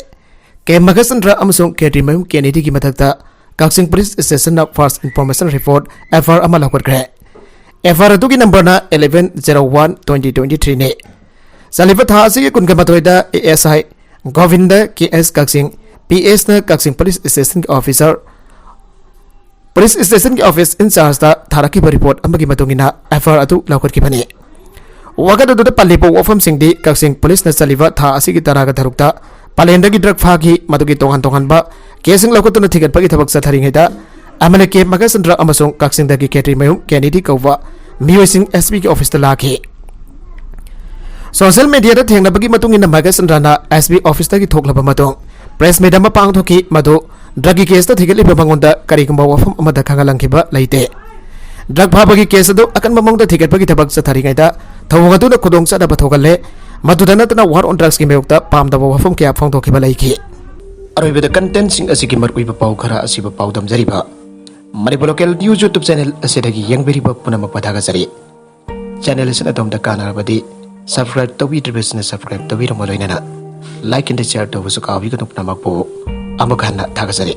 ꯀꯦ ꯃꯒꯁꯆꯟꯗ꯭ꯔ ꯑꯃꯁꯨꯡ ꯈꯦꯇ꯭ꯔꯤꯃꯌꯨꯝ ꯀꯦꯅꯦꯗꯤꯒꯤ ꯃꯊꯛꯇ ꯀꯛꯆꯤꯡ police station ꯅ first information report, F I R ꯑꯃ ꯂꯧꯈꯠꯈ꯭ꯔꯦ꯫ ꯑꯦꯐ ꯑꯥꯏ ꯑꯥꯔ ꯑꯗꯨꯒꯤ ꯅꯝꯕꯔꯅ eleven zero one twenty twenty three ꯅꯤ꯫ ꯆꯠꯂꯤꯕ ꯊꯥ ꯑꯁꯤꯒꯤ ꯀꯨꯟꯒ ꯃꯥꯊꯣꯏꯗ A S I Gobinda K S Kakching, P ꯑꯦꯁꯅ ꯀꯛꯆꯤꯡ ꯄꯨꯂꯤꯁ ꯁ꯭ꯇꯦꯁꯟꯒꯤ ꯑꯣꯐꯤꯁꯔ, ꯄꯨꯂꯤꯁ ꯁ꯭ꯇꯦꯁꯟꯒꯤ ꯑꯣꯐꯤꯁ ꯏꯟꯆꯥꯔꯖꯇ ꯊꯥꯔꯛꯈꯤꯕ ꯔꯤꯄꯣꯔꯠ ꯑꯃꯒꯤ ꯃꯇꯨꯡ ꯏꯟꯅ ꯑꯦꯐ ꯑꯥꯏ ꯑꯥꯔ ꯑꯗꯨ ꯂꯧꯈꯠꯈꯤꯕꯅꯤ꯫ ꯋꯥꯀꯠ ꯑꯗꯨꯗ ꯄꯜꯂꯤꯕ ꯋꯥꯐꯝꯁꯤꯡꯗꯤ ꯀꯛꯆꯤꯡ ꯄꯨꯂꯤꯁꯅ ꯆꯠꯂꯤꯕ ꯊꯥ ꯑꯁꯤꯒꯤ ꯇꯔꯥꯒ ꯇꯔꯨꯛꯇ ꯄꯥꯂꯦꯟꯗꯒꯤ ꯗ꯭ꯔꯒ ꯐꯥꯈꯤ꯫ ꯃꯗꯨꯒꯤ ꯇꯣꯉꯥꯟ ꯇꯣꯉꯥꯟꯕ ꯀꯦꯁꯁꯤꯡ ꯂꯧꯈꯠꯇꯨꯅ ꯊꯤꯒꯠꯄꯒꯤ ꯊꯕꯛ ꯆꯠꯊꯔꯤꯉꯩꯗ ꯑꯦꯝ ꯑꯦꯜ ꯑꯦ ꯀꯦ ꯃꯒꯦꯁꯟꯗ꯭ꯔ ꯑꯃꯁꯨꯡ ꯀꯛꯆꯤꯡꯗꯒꯤ ꯈꯦꯇ꯭ꯔꯤꯃꯌꯨꯝ ꯀꯦꯅꯤꯗꯤ ꯀꯧꯕ ꯃꯤꯑꯣꯏꯁꯤꯡ ꯑꯦꯁ ꯄꯤꯒꯤ ꯑꯣꯐꯤꯁꯇ ꯂꯥꯛꯈꯤ꯫ ꯁꯣꯁꯤꯌꯦꯜ ꯃꯤꯗꯤꯌꯥꯗ ꯊꯦꯡꯅꯕꯒꯤ ꯃꯇꯨꯡ ꯏꯟꯅ ꯃꯒꯦꯁꯟꯗ꯭ꯔꯅ ꯑꯦꯁ ꯄꯤ ꯑꯣꯐꯤꯁꯇꯒꯤ ꯊꯣꯛꯂꯕ ꯃꯇꯨꯡ ꯄ꯭ꯔꯦꯁ ꯃꯤꯠ ꯑꯃ ꯄꯥꯡꯊꯣꯛꯈꯤ꯫ ꯃꯗꯨ ꯗ꯭ꯔꯒꯀꯤ ꯀꯦꯁꯇ ꯊꯤꯒꯠꯂꯤꯕ ꯃꯉꯣꯟꯗ ꯀꯔꯤꯒꯨꯝꯕ ꯋꯥꯐꯝ ꯑꯃꯠꯇ ꯈꯪꯍꯜꯂꯝꯈꯤꯕ ꯂꯩꯇꯦ꯫ ꯗ꯭ꯔꯒ ꯐꯥꯕꯒꯤ ꯀꯦꯁ ꯑꯗꯨ ꯑꯀꯟꯕ ꯃꯑꯣꯡꯗ ꯊꯤꯒꯠꯄꯒꯤ ꯊꯕꯛ ꯆꯠꯊꯔꯤꯉꯩꯗ ꯊꯧꯑꯣꯡ ꯑꯗꯨꯅ ꯈꯨꯗꯣꯡꯆꯥꯗꯕ ꯊꯣꯛꯍꯜꯂꯦ꯫ ꯃꯗꯨꯗ ꯅꯠꯇꯅ ꯋꯥꯔ ꯑꯣꯟ ꯗ꯭ꯔꯒꯁꯀꯤ ꯃꯥꯌꯣꯛꯇ ꯄꯥꯝꯗꯕ ꯋꯥꯐꯝ ꯀꯌꯥ ꯐꯣꯡꯗꯣꯛꯈꯤꯕ ꯂꯩꯈꯤ꯫ ꯑꯔꯣꯏꯕꯗ ꯀꯟꯇꯦꯟꯁꯤꯡ ꯑꯁꯤꯒꯤ ꯃꯔꯨꯑꯣꯏꯕ ꯄꯥꯎ ꯈꯔ ꯑꯁꯤꯕꯨ ꯄꯥꯎꯗꯝꯖꯔꯤꯕ Manipur local news YouTube channel ꯑꯁꯤꯗꯒꯤ ꯌꯦꯡꯕꯤꯔꯤꯕ ꯄꯨꯝꯅꯃꯛꯄꯨ ꯊꯥꯒꯠꯆꯔꯤ꯫ ꯆꯦꯅꯦꯜ ꯑꯁꯤꯅ ꯑꯗꯣꯝꯗ ꯀꯥꯟꯅꯔꯕꯗꯤ ꯁꯕꯁꯀ꯭ꯔꯥꯏꯕ ꯇꯧꯕꯤꯗ꯭ꯔꯤꯕꯁꯤꯡꯅ ꯁꯕꯁꯀ꯭ꯔꯥꯏꯕ ꯇꯧꯕꯤꯔꯝꯕ ꯂꯣꯏꯅꯅ ꯂꯥꯏꯛ ꯑꯦꯟ ꯁꯤꯌꯔ ꯇꯧꯕꯁꯨ ꯀꯥꯎꯕꯤꯒꯅꯨ꯫ ꯄꯨꯝꯅꯃꯛꯄꯨ ꯑꯃꯨꯛ ꯍꯟꯅ ꯊꯥꯒꯠꯆꯔꯤ꯫